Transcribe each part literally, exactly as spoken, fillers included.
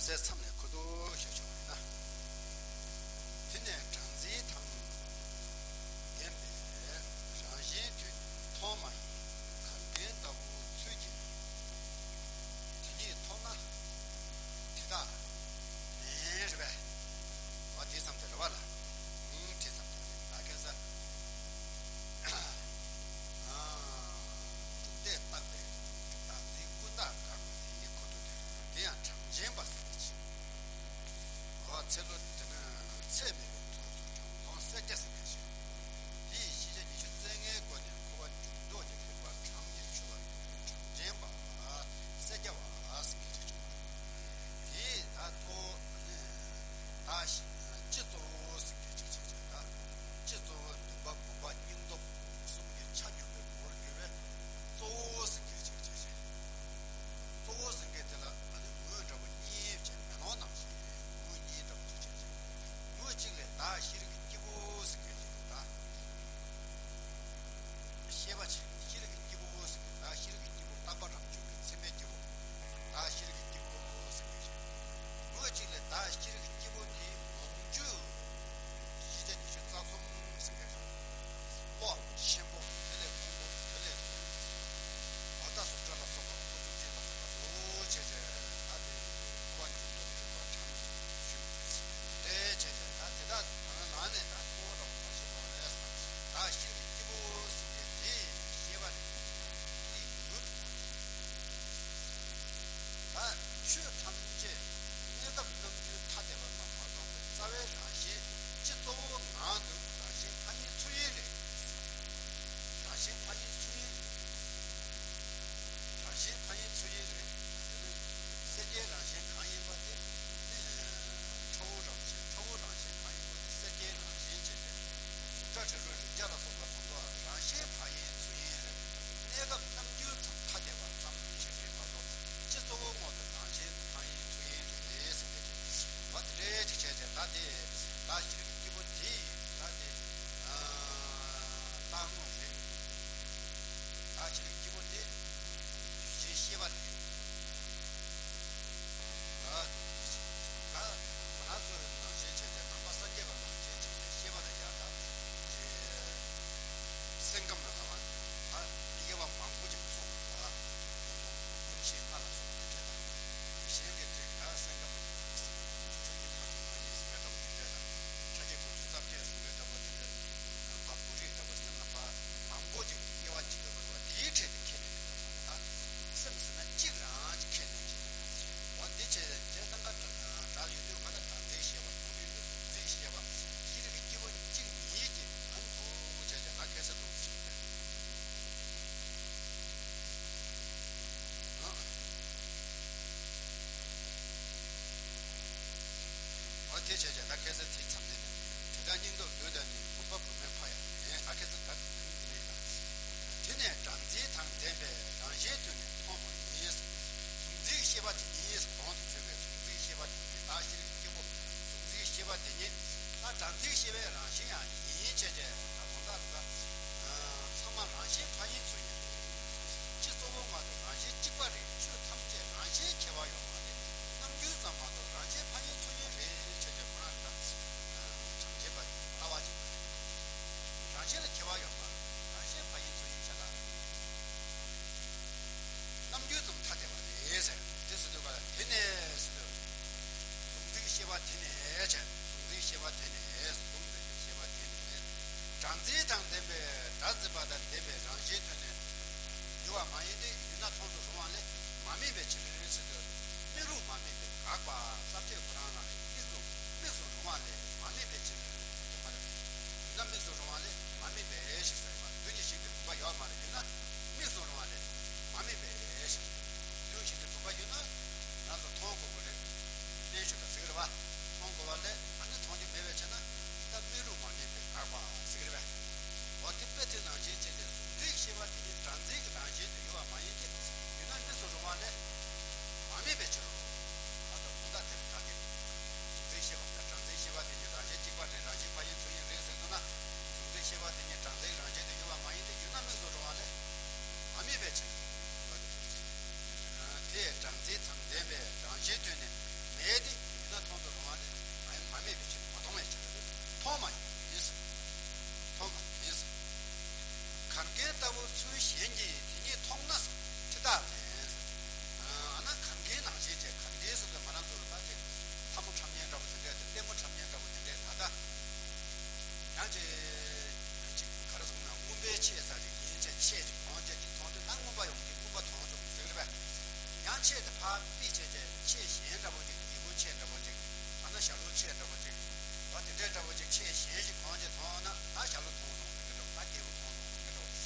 མཚམས་ནས་ཁུ་བསྡུ་ཞུ་ཆོག་པ་ཡིན་ན། དེ་ནས་སྦྲང་རྩི་དང་ལྡན་པའི་རང་བཞིན་དོན་མཐོང་མ་ཡིན། གར་མཁན་ལྟ་བུ་ཚུལ་གྱིས་དེ་ཉིད་མཐོང་ན་དེ་དག་མིན་རེད་པས། འོ་དེ་ཙམ་དེ་རེད་པ་ལ། ཨུང་དེ་ཙམ་དེ་རེད་ད་ཁ་ས། ཨ། དྲུག་སྡེས་བཏགས་པའི་སྦྲང་རྩིའི་ཀུན་བཏགས་དགག་པ་དེའི་ཁུ་བསྡུ་དེ་རེད། དེ་ཡང་གྲངས་ཅན་པ་ཟེར་གྱི། འོ་ཚེ་ལོ་དེ་ནི་ཚད་མེད་པའི་དུས་སུ་གྲངས་མཐོང་སེར་སྐྱ་ཟེར་གྱི་ཞིག་དེ་ཡི་ཤེས་བྱ་ཉི་ཤུ་རྩ་ལྔའི་སྒོ་ནས་འཁོར་བ་འཇུག་ལྡོག་གི་རིགས་པ་གྲངས་ཀྱིས་ཆོད་པ་ཡོད་པའི་གྲངས་ཅན་པ་སེར་སྐྱ་བ་ཟེར་གྱི་ཞིག་བྱུང་བ་རེད། དེས་ད་གཙོ་བོ་ད་སྤྱི་གཙོ་བོ་ཟེར་གྱི་ཅིག་བྱས་བྱས་ད། སྤྱི་གཙོ་བོ་འདུན་པ་བུམ་པ་སྙིང་སྟོབས་གསུམ་གྱི་ཆ་སྙོམས་པའི་སྒོར་གྱུར་པའི་གཙོ་བོ་ཟེར་གྱི་ཅིག་བྱས་བྱས། གཙོ་བོ་ཟེར་མཁན་དེ་ལ་ཨ་ནི་ངོས་འདྲ་པོ་གཉིས་བྱས་མེ་ལོང་ནང་བཞིན་ངོས་གཉིས་འདྲ་པོ་ཅིག་བྱས་བྱས། ངོས་གཅིག་ལས་བདག་ཤེས་རིག་གི་སྐྱེས་བུ་ཟེར་མཁན་ཅིག་ད། ཤེས་པ་ཆེ་ཤེས་རིག་གི་སྐྱེས་བུ་ཟེར་མཁན་བདག་ཤེས་རིག་གི་སྐྱེས་བུ་རྟག་པ་རང་བྱུང་གི་མཚན་མའི་སྐྱེས་བུ། བདག་ཤེས་རིག་གི་སྐྱེས་བུ་ཟེར་མཁན་ཞིག་ངོས་གཅིག་ལས་བདག་ཤེས་རིག་གི་སྐྱེས་བུ་དེའི་ངོ་བཅུ། ཤེས་བྱ་ཉི་ཤུ་རྩ་གསུམ་ཟེར་མཁན་ཞིག་བློ་ཆེན་པོ་དེ་ལས་ཁོང་པོ་དེ་ལས་ཁོང་། བ་ད་སུ་ཏྲ་ལ་སོགས་པ་ཁོ་ཚོ་ཅན་ལ་སོགས་པ་གཙོ་བོ་བྱས་བྱས་ད་དེ་འཁོར་བ་འཇུག་ལྡོག་གི་རིགས་པ་གྲངས་ཞུས་པ་རེད། དེ་བྱས་བྱས་ད་དེ་དག་ད་ནང་ནས་ད་གཙོ་བོ་རང་བ་ཞིག་རེད། ད་ཤེས་རིག་སྐྱེས་བུ་ཟེར་མཁན་དེ་ཤེས་པ་རེད། དེ་ཡུལ། ད་ཆོས་ཐམས་ཅད་གནས་སྐབས་རྣམ་འགྱུར་ཐ་དད་པ་ཙམ་མ་གཏོགས་པའི་རྩ་བའི་རང་བཞིན་སྤྱི་གཙོ་བོ་ངང་དུ་རང་བཞིན་ཐ་སྙད་ཚུལ་ཡིན་རེད། རང་བཞིན་ཐ་སྙད་ཚུལ་ཡིན་རེད། རང་བཞིན་ཐ་སྙད་ཚུལ་ཡིན་རེད། དེ་ནི་སེར་སྐྱའི་རང་བཞིན་གང་ཡིན་པ་དེ་ནི་ཁྲ་བོ་རང་བཞིན་ཁྲ་བོ་རང་བཞིན་གང་ཡིན་པ་དེ་སེར་སྐྱའི་རང་བཞིན་བྱས་ཏེ། གཟུགས་སྒྲ་དྲི་རོ་རེག་བྱ་ལ་སོགས་པ་ཚང་མ་རང་བཞིན་ཐ་སྙད་ཚུལ་ཡིན་རེད། གནས་སྐབས་རྣམ་འགྱུར་ཙམ་ཐ་དད་པ་ཙམ་བྱས་ཏེ་མ་གཏོགས་སྤྱི་གཙོ་བོ་ངོ་དེ་རང་བཞིན་ཐ་སྙད་ཚུལ་ཡིན་རེད་ཟེར་ཏེ། འོ་དེ་འདྲའི་ཅིག་བྱས་ཏེ་ད་དེ་ད་ཤེས་རིག་སྐྱེས་བུ་དེ་ད་དེ་ལྟ་ངོ་རེད། ད་ཤེས་རིག་སྐྱེས་བུ་དེ་ཡུལ་ཅན་ཤེས་པ་རེད། ད་ད་ང་རང་ཚོའི་ནང་བཞིན་བྱས་ཏེ་ནང་པ་སངས་རྒྱས་པ་ནང་བཞིན་བྱས་ཏེ་ཤེས་པ་ལ་ཡང་ད་སེམས་ཁམས་ལ་ལ་བ་ད་མི་དགེ་བ་མང་པོ་ཅིག་གསུངས་པ། ཀུན་མཁྱེན་ལྔ་ལ་སོགས་པའི་གྲས་དང་། གཞན་གྱི་གྲས་ད་སེམས་ཁམས་ཆོས་ཀྱི་མ་ཡིན་མ་ཡིན་ཟེར་བའི་འདྲ་པོ་དེ་འདྲས་དང་། ཕྲ་རྒྱས་ཀུན་ཏུ་རྩ་བརྒྱད་ཟེར་བའི་འདྲ་པོ་དེ་འདྲས་བ་སྤུ་རིས་འདྲ་པོ་སེམས་ལ་བ་མང་པོ་ཅིག་དབྱེ་བ་གཅིག་ཡོད་པ་རེད་བ། དེའི་གྲས་དེ་ཁས་ལེན་ཡོད་པ་རེད་བ། ད་སེམས་ཟེར་ན་གཅིག་རང་གཅིག་ཁས་ལེན་གཅིག་འོ་འདི་བྱས་རྗེས་ད་ག་གྲགས་ཡོད་དུས་ག་ལ་གྲངས་འཛིན་ཤེས་པ་ཐུགས་རྒྱུད་དུ་གཟུགས་འཛིན་ཤེས་པ་ཤེས་རིག་གི་སྐྱེ་བོ་གཅིག་ཉིད་ཀྱི་ཨ་ནི་བུ་བྱས་ཏེ་ད་ཁ་ས་ཐུག་ཅིག་རེད། འོ་དེ་བྱས་བྱས་ད་ཁ་ས་དེ་མཚམས་ནས་དེ་དག་སྙིང་སྟོབས་བསྡུས་དང་ནི་བུམ་པ་བུམ་པའི་ཕ་ཡང་མེད། ད་ཁ་ས་ད་དུང་འདི་ནས་ད། དེ་ནས་སྦྲང་རྩི་དང་ལྡན་པའི་རང་བཞིན་དོན་ནི་མཐོང་མ་ཡིན། གཟུགས་འཛིན་ཤེས་པ་དེ་ཉིད་གོང་དུ་བརྗོད་པའི་གཟུགས་འཛིན་ཤེས་པ་དེ་ཉིད་བདག་ཤེས་རིག་སྐྱེས་བུ་གཟུགས་འཛིན་ཤེས་པ་དེ་ཉིད་ད་སྦྲང་རྩི་ཤེས་པའི་རང་བཞིན་ཡང་ཡིན་བྱས་བྱས་ད་དོན་དག་ད་ཚང་མ་རང་བཞིན་ཐ་སྙད་ཚུལ་ཡིན། སྤྱི་གཙོ་བོ་ངོ་དེ་རང་བཞིན་གཅིག་པ་རེད། ཆོས་ཐམས་ཅད་རང་བཞིན་ཁྱད་པར་ཡོད་མ་རེད། རྣམ་འགྱུར་ཙམ་མ་གཏོགས་རང་བཞིན་ཐ་སྙད་ཚུལ་ཡིན་རེད་བྱས་བྱས་ཁོ་རང་ད་གྲངས་ཅན་པ་ལྟ་བ་ཅིག་རང་བཞིན་ལ་ཁྱད་པར་ཡོད་མ་རེད། རང་བཞིན་ཐ་སྙད་ཚུལ་ཡིན་བྱས་ད། རྣམ་འགྱུར་ཙམ་ཐ་དད་པ་རེད་ཟེར། དེ་ཟེར་དུས་ག་ལ་དེ་ནས་ཟེར་དུས། གཟུགས་འཛིན་ཤེས་པ་དེ་ནས་བྱས། གཟུགས་འཛིན་ཤེས་པ་དེ་ནས། གཟུགས་འཛིན་པའི་ཤེས་པ་དེ་ནས། སྦྲང་རྩི་དང་ལྡན་པའི་སྒྲ་འཛིན་པ་དང་ལྡན་པའི་རང་བཞིན་དོན་ནི་ཡོད་པ་མ་ཡིན་ཏེ། ཡོད་ན་མཐོང་དུ་རུང་བ་ལས་མ་དམིགས་པའི་ཕྱིར་ཟེར་དུས། དམིགས་རུང་མ་དམིགས་པའི་དགག་པ་རྩ་བཅད་ཁོ་རང་ལ་དམིགས་སུ་དམིགས་སུ་རུང་བ་ལས་མ་དམིགས་པའི་ཕྱིར་དེ་མ་རེད། ཡོད་ན་དམིགས་སུ་རུང་བ་ལས་མ་དམིགས་པའི་ཕྱིར་ཟེར་བ། དུས་ཀྱི་ཞིང་དུ་བུམ་པ་ཡོད་མ་རེད། ཡོད་ན་དམིགས་སུ་རུང་བ་ལས་མ་དམིགས་པའི་ཕྱིར། དུས་ཀྱི་ཞིང་དུ་བུམ་པ་ཡོད་ན་ང་ཚོ་མཐོང་དགོས་ཀྱི་རེད། བརྟན་བཞུགས་དང་ཟེར་གྱི་རེད་བ། མཐོང་དགོས་པ་ལས་ཨ་ནི་མཐོང་རྒྱུ་མེད་པའི་ཕྱིར་ན་ད་དམིགས་རུང་མ་དམིགས་པའི་དགག་པ་ཟེར་གྱི་རེད་བས། འོ་དེ་དཔེ་དེ་ནང་བཞིན་བྱས་ཏེ་གཟུགས་འཛིན་ཤེས་པ་དེ་ནི་སྦྲང་རྩི་གི་རང་བཞིན་དུ་ཡོད་པ་མ་ཡིན་ཏེ། ཡོད་ན་དམིགས་སུ་རུང་བ་ལས་མ་དམིགས་པའི་ཕྱིར་རོ། ད་ལྟ་དོན་དག་དེར་བདག་གིས་གཟུགས་འཛིན་ཤེས་པ་དང་སྦྲང་རྩིའི་ཤེས་པ་དེ་ཉིད་རང་བཞིན་གཅིག་པ་རེད། རང་བཞིན་ཕ་ཡིན་ཚུལ་ཡིན་རེད་ཟེར་འདུག་ན། གཟུགས་འཛིན་ཤེས་པ་དེ་ཉིད་སྦྲང་རྩིའི་རང་བཞིན་དུ་ཡོད་པ་མ་ཡིན་ཏེ། ཡོད་ན་དམིགས་སུ་རུང་བ་ལས་མ་དམིགས་པའི་ཕྱིར། དེས་སྦྲང་རྩི་དང་ལྡན་པའི་རང་བཞིན་དོན་ནི་མེད་ གཞན་གྱིས་དེ་ཉིད་མཐོང་ན་ཕྱི་རྟག་མིན། ཨ་ན་གང་གིས་ནང་བཞིན་བྱས། གང་གིས་ཟེར་དུས་ང་རང་ཚོ་ལ་ད་ཅིག་ལྷ་མོ་ཁྲམ་ཉན་འདྲ་པོ་དེ་འདྲས་དང་ལྟད་མོ་ཁྲམ་ཉན་འདྲ་པོ་དེ་འདྲས་ད་ལྟ་ཡང་ཅིག་ཅིག་ག་རེ་ཟེར་ན་མངོན་པའི་ཆས་ཟེར་ཅིག་ཡིན་ཚེ་ཆས་ཅིག་གོན་ཚེ་ཅིག་མཐོང་དུས་ད་མངོན་པ་ཡོང་གི་མངོན་པ་མཐོང་ཆོག་གི་ཟེར་གི་རེད་པས། ཡང་ཆས་དེ་ཕར་ཕུད་བྱས་བྱས་ཆས་གཞན་འདྲ་པོ་ཅིག་རྒྱལ་པོ་ཆས་འདྲ་པོ་ཅིག་ཨ་ན་ཞྭ་ལུ་ཆས་འདྲ་པོ་ཅིག་བ་དེ་འདྲས་འདྲ་པོ་ཅིག་ཆས་གཞན་ཞིག་གོན་བྱས་མཐོང་ན་ད་ཞྭ་ལུ་མཐོང་སོང་ཟེར་གི་འདྲ་པོ་ད་རྒྱལ་པོ་མཐོང་སོང་ཟེར་གི་འདྲ་པོ།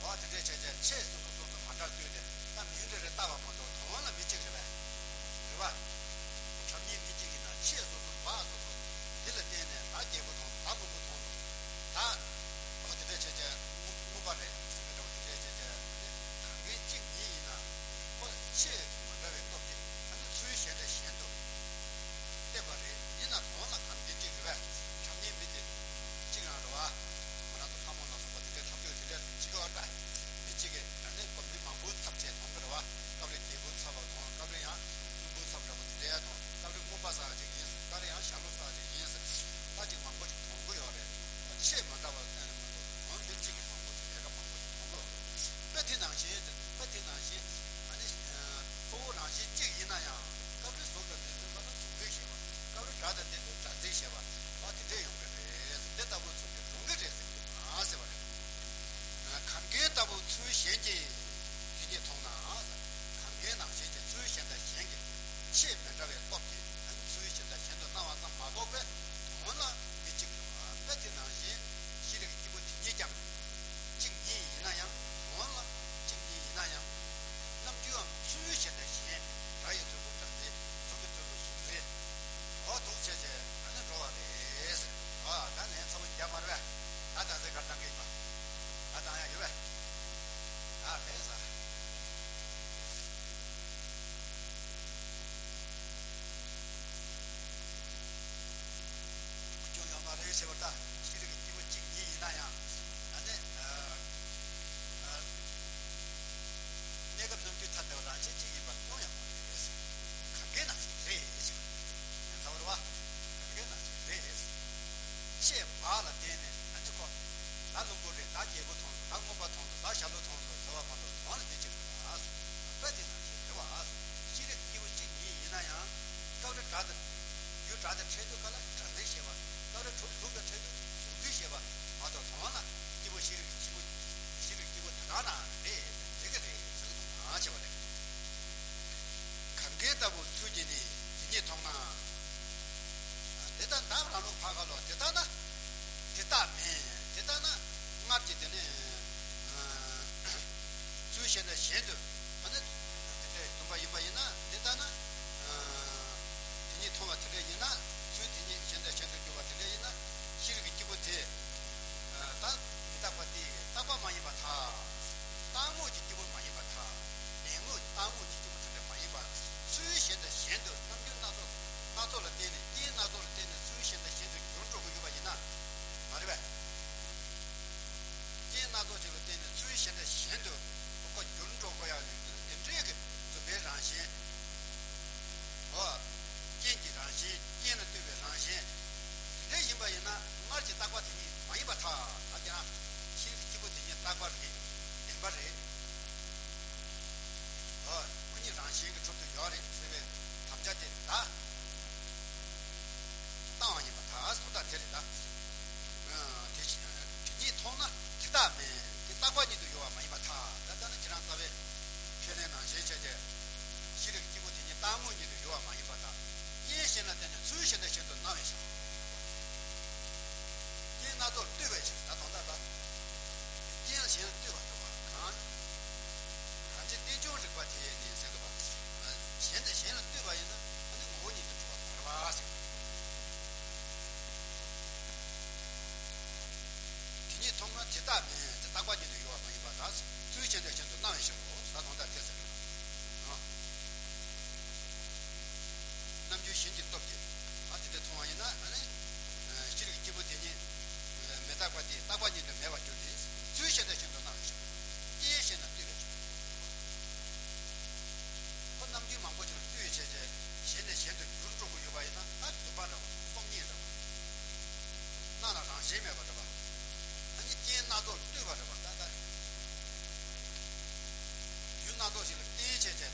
འོ་དེ་འདྲས་བྱས་བྱས་ཆས་སོ་སོ་སོ་སོ་མ་འདྲ་ལྟོས་ཏེ་ད་མིང་དེ་རེ་བཏགས་པ་མ་གཏོགས་དོན་ལ་མི་གཅིག་རེད་པས། རེད་པ། ཁྲམ་ཉན་མི་གཅིག་ཡིན་ན་ཆས་སོ་སོ་འབག་སོ་སོ་འདི་ལ་བརྟེན་ནས་ད་རྒྱལ་པོ་མཐོང་སོང་ད་མགོན་པོ་མཐོང་སོང་ད། འོ་དེ་འདྲས་བྱས་བྱས་མངོན་པ་རེད་ཟེར་གི་འདྲ་བོ་དེ་འདྲས་བྱས་བྱས་གང་གིན་གཅིག་ཉིད་ཡིན་ན་ཁོ་ཆས་མ་འདྲ་བའི་སྟོབས་ཀྱིས་ཨ་ནི་ཚུལ་གཞན་དང་གཞན་དུ། བསྟན་པ་རེད། ཡིན་ན་དོན་ལ་གང་གིན་གཅིག་རེད་པས། ཁྲམ་ཉན་མི་དེ་གཅིག་རང་རེད་བ། ང་རང་ཚོ་ལྷ་མོ་ལ་སོགས་པ་དེ་འདྲའི་ཁྲམ་སྟོན་དེ་འདྲའི་བྱེད་ཀྱི་ཡོད་པ། མི་གཅིག་གིས་ད་ནི་ཁོ་མི་མང་པོའི་ཚབ་བྱས་མཐོང་གི་རེད་བ། སྐབས་རེ་རྒྱལ་པོའི་ཚབ་ལ་མཐོང་། སྐབས་རེ་ཡང་བློན་པོའི་ཚབ་འདྲ་པོ་དེ་འདྲའི་མཐོང་། སྐབས་རེ་མངོན་པ་ཟེར་ཅིག་ཡིན་ཟེར། སྐབས་རེ་ཡང་ཞྭ་ལུ་ཟེར་ཅིག་ཡིན་ཟེར། ད་ཅིག་མང་པོ་ཅིག་མཐོང་གི་ཡོད་རེད། ཆས་མ་འདྲ་བ་བསྟན་ན་མ་གཏོགས་དོན་མི་གཅིག་གིས་མང་པོ་ཅིག་ལས་ཀ་མང་པོ་ཅིག་མཐོང་གི་ཡོད་རེད། དཔེ་དེ་ནང་བཞིན་དཔེ་དེ་ནང་བཞིན་ཨ་ནི་གཙོ་བོ་རང་བཞིན་གཅིག་ཡིན་ན་ཡང་། སྐབས་རེ་གཟུགས་དང་ལྡན་དུས་ལ་གཟུགས་འཛིན་བྱེད་པ། སྐབས་རེ་སྒྲ་དང་ལྡན་དུས་སྒྲ་འཛིན་བྱེད་པ། ཨ་དེ་འདྲས་ཡོང་གི་རེད། དེ་ལྟ་བུའི་ཚུལ་དེ་འགྲོ་གི་རེད་ཟེར་གྱི་མ་ཟེར་བ་རེད། གང་གིན་ལྟ་བུ་ཚུལ་གཞན་གྱིས་དེ་ཉིད་མཐོང་ན། གང་གིན་ནང་བཞིན་གྱི་ཚུལ་གཞན་དང་གཞན་གྱི་ཆས་མི་འདྲ་བའི་སྟོབས་ཀྱིས་ཚུལ་གཞན་དང་གཞན་དུ་སྣང་བ་ཙམ་མ་གཏོགས་པའི་དོན་ལ་མི་གཅིག་པ། དཔེ་དེ་ནང་བཞིན་ཤེས་རིག་སྐྱེས་བུ་དེ་ཉིད་ཀྱང་། གཅིག་ཉིད་ཡིན་ན་ཡང་དོན་ལ་གཅིག་ཉིད་ཡིན་ན་ཡང་། རྣམ་འགྱུར་བའམ་ཚུལ་གཞན་དང་གཞན། སྒྲ་ཡི་དོན་དུ་སྒྲ་འཛིན། གཟུགས་ཀྱི་དོན་དུ་གཟུགས་འཛིན། འོ་འདུག་བྱས་བྱས་ཨ་ནི་འགྲོ་བ་རེད། ཨ་ད་ལན་ཚ་བོ་རྒྱབ་མ་རེད་པས། ད་ད་ཚེ་གར་བཏང་གི་ཡིན་པ། ད་བཏང་ཡ་ཡོད་པས། ད་རེད་ས། ཁུ་ཆུང་ཡོད་མ་རེད་ཟེར་བ་ད་ཤེས་རིག་གི་སྐྱེས་བུ་གཅིག་ཉིད་ཡིན་ན་ཡང་ཨ་ནི་ཨ་ཨ་གནས་སྐབས་རྣམ་འགྱུར་ཐ་དད་པ་རང་བཞིན་གཅིག་ཡིན་པར་སྟོན་ཡང་མ་རེད་ཟེར། གང་གའི་ནང་བཞིན་རེད་ཟེར། ཡང་ཚ་བ་རེད་བ། གང་གའི་ནང་བཞིན་རེད་ཟེར། ཆས་འབག་ལ་བརྟེན་ནས་ཨ་ནི་ཁོ་ད་བློན་པོ་རེད། ད་རྒྱལ་པོ་མཐོང་སོང་། ད་མངོན་པ་མཐོང་སོང་། ད་ཞྭ་ལུ་མཐོང་སོང་ཟེར་བ་མ་གཏོགས་དོན་ལ་མི་གཅིག་པ་རེད། དཔེ་དེ་ནང་བཞིན་རེད་བ། ཤེས་རིག་སྐྱེས་བུ་གཅིག་ཉིད་ཡིན་ན་ཡང་སྐབས་རེ་སྒྲ་དང་། རྒྱུ་སྒྲ་དང་འཕྲད་དུས་སྐབས་ལ་སྒྲ་འཛིན་བྱེད་པ། སྐབས་རེ་གྲུབ་གཟུགས་དང་འཕྲད་དུས་གཟུགས་འཛིན་བྱེད་པ་མ་གཏོགས་དོན་ལ་སྐྱེས་བུ་ཤེས་རིག་གི་སྐྱེས་བུ་ཤེས་རིག་སྐྱེས་བུ་དེ་དག་ན་རེད་འཛིན་གྱི་རེད་ཟེར་གྱི་འདུག་གང་བྱེད་པ་རེད། གང་གིན་ལྟ་བུ་ཚུལ་གྱིས་ནི་དེ་ཉིད་མཐོང་ན། དེ་ལྟ་ན་རང་ལུགས་ཕར་ཁ་ལོ་དེ་ལྟ་ན། དེ་ལྟ་མིན་དེ་ལྟ་ན་སྔར་གྱི་དེ་ནི། ཚུལ་གཞན་དང་གཞན་དུ་ཨ་ནི་དེ་འདྲའི་སྟོན་པ་ཡིན་པ་ཡིན་ན་འདི་ལྟ་ན། དེ་ཉིད་མཐོང་བ་དེ་འདྲ་ཡིན་ན་ཚུལ་དེ་ཉིད་གཞན་དང་གཞན་དུ་གྱུར་པ་དེ་འདྲ་ཡིན་ན་ཤེས་རིག་གི་སྐྱེས་བུ་དེ་ད་མི་རྟག་པ་སྟེ་རྟག་པ་མ་ཡིན་པར་ཐལ། རྟག་དངོས་ཀྱི་སྐྱེས་བུ་མ་ཡིན་པར་ཐལ། ལྡན་དངོས་རྟག་དངོས་ཀྱི་སྐྱེས་བུ་དེ་འདྲ་མ་ཡིན་པར་ཚུལ་གཞན་དང་གཞན་དུ་རྣམ་འགྱུར་སྣ་ཚོགས་སྣ་ཚོགས་ལ་བརྟེན་ནས་རྐྱེན་སྣ་ཚོགས་ལ་བརྟེན་ནས་ཚུལ་གཞན་དང་གཞན་དུ་འགྱུར་འགྲོ་གི་ཡོད་པ་ཡིན་ན་མ་རེད་པས། རྐྱེན་སྣ་ཚོགས་ཅིག་ལ་བརྟེན་ནས་ཚུལ་གཞན་དང་གཞན་དུ་ཁོ་འགྱུར་འགྲོ་དགོས་ཡག་ཡོད་དུས་དེ་འདྲའི་གི་རྫུན་པའི་རང་བཞིན། འོ། རྐྱེན་གྱི་རང་བཞིན་རྐྱེན་ལ་ལྟོས་པའི་རང་བཞིན། དེ་འདྲ་ཡིན་པ་ཡིན་ན་སྔར་གྱི་རྟག་པ་དེ་ཉིད་མ་ཡིན་པར་ཐལ། ད་དེ་རང་ཤེས་རིག་སྐྱེས་བུ་དེ་ཉིད་རྟག་པ་རེད། བདེན་པ་རེད། འོ། ཁོ་གཉིས་རང་བཞིན་གྱིས་གྲུབ་ཏུ་ཡོད་རེད་ཟེར་བའི་དམ་བཅའ་དེ་རེད་ད། བཏང་བ་ཡིན་པར་ཐལ། དོན་དག་དེ་རེད་ད། དེ་དེ་ཉིད་མཐོང་ན་དེ་རྟག་མིན་དེ་རྟག་པ་ཉིད་དུ་ཡོད་པ་མ་ཡིན་པར་ཐལ། ད་ལྟ་ན་ཁྱེད་རང་རྩ་བའི་ཁས་ལེན་ནང་བཞིན་བྱས་ཏེ། ཤེས་རིག་སྐྱེས་བུ་དེ་ཉིད་རྟག་དངོས་ཉིད་དུ་ཡོད་པ་མ་ཡིན་པར་ཐལ། རྐྱེན་གཞན་ལ་བརྟེན་ནས་ཚུལ་གཞན་དང་གཞན་དུ་སྣང་བའི་ཕྱིར། རྐྱེན་སྣ་ཚོགས་ལ་ལྟོས་པའི་ཕྱིར། ད་དོན་དག་ད། རྐྱེན་གཞན་ལ་ལྟོས་པ་འདུག་པ་གང་། གང་ཕྱིར་རྟེན་འབྱུང་རིགས་པ་དེ་ཡིས་ནི་ཟེར་འདུག་པ། གཞན་དང་གཞན་ལ་ལྟོས་པ་ཡིན་ན་ཨ་ནི་ངོ་བོ་ཉིད་དུ་གྲུབ་པ་མ་རེད་པ་ཟེར། དེ་ཉིད་མཐོང་ན་དེ་རྟག་མིན་དེ་རྟག་པ་ཉིད་དུ་ཡོད་པ་མ་ཡིན་པར་ཐལ། ཚུལ་གཞན་དང་གཞན་དུ་སྣང་བའི་ཕྱིར་རོ། ད་དོན་དག་དེ་ཟེར་ན། རྣམ་འགྱུར་གཞན་གྱི་སྟོབས་ཀྱིས་ཨ་དེ་འདྲ་མཐོང་བ་ཡིན་ན་ཨ་ནི། ཤེས་རིག་སྐྱེས་བུ་དེ་ཉིད་མི་རྟག་པ་སྟེ་རྟག་པ་ཉིད་དུ་མེད་པར་གྱུར་ཏེ་ཚུལ་གཞན་དང་གཞན་དུ་སྣང་བའི་ཕྱིར། རྐྱེན་གཞན་ལ་ལྟོས་པའི་ཕྱིར། ཁོ་རྣམ་འགྱུར་མང་པོ་ཅིག་ལ་ལྟོས་བྱས་བྱས་གཞན་ནས་གཞན་དུ་འགྱུར་འགྲོ་གི་ཡོད་པ་ཡིན་ན་ད་རྫུན་པ་འདྲ་བ་སྟོང་ཉིད་རེད་པ། སྣང་ལ་རང་བཞིན་མེད་པ་འདྲ་བ། ཨ་ནི་རྐྱེན་སྣ་ཚོགས་ལ་ལྟོས་པ་འདྲ་བ་ད་ལྟ།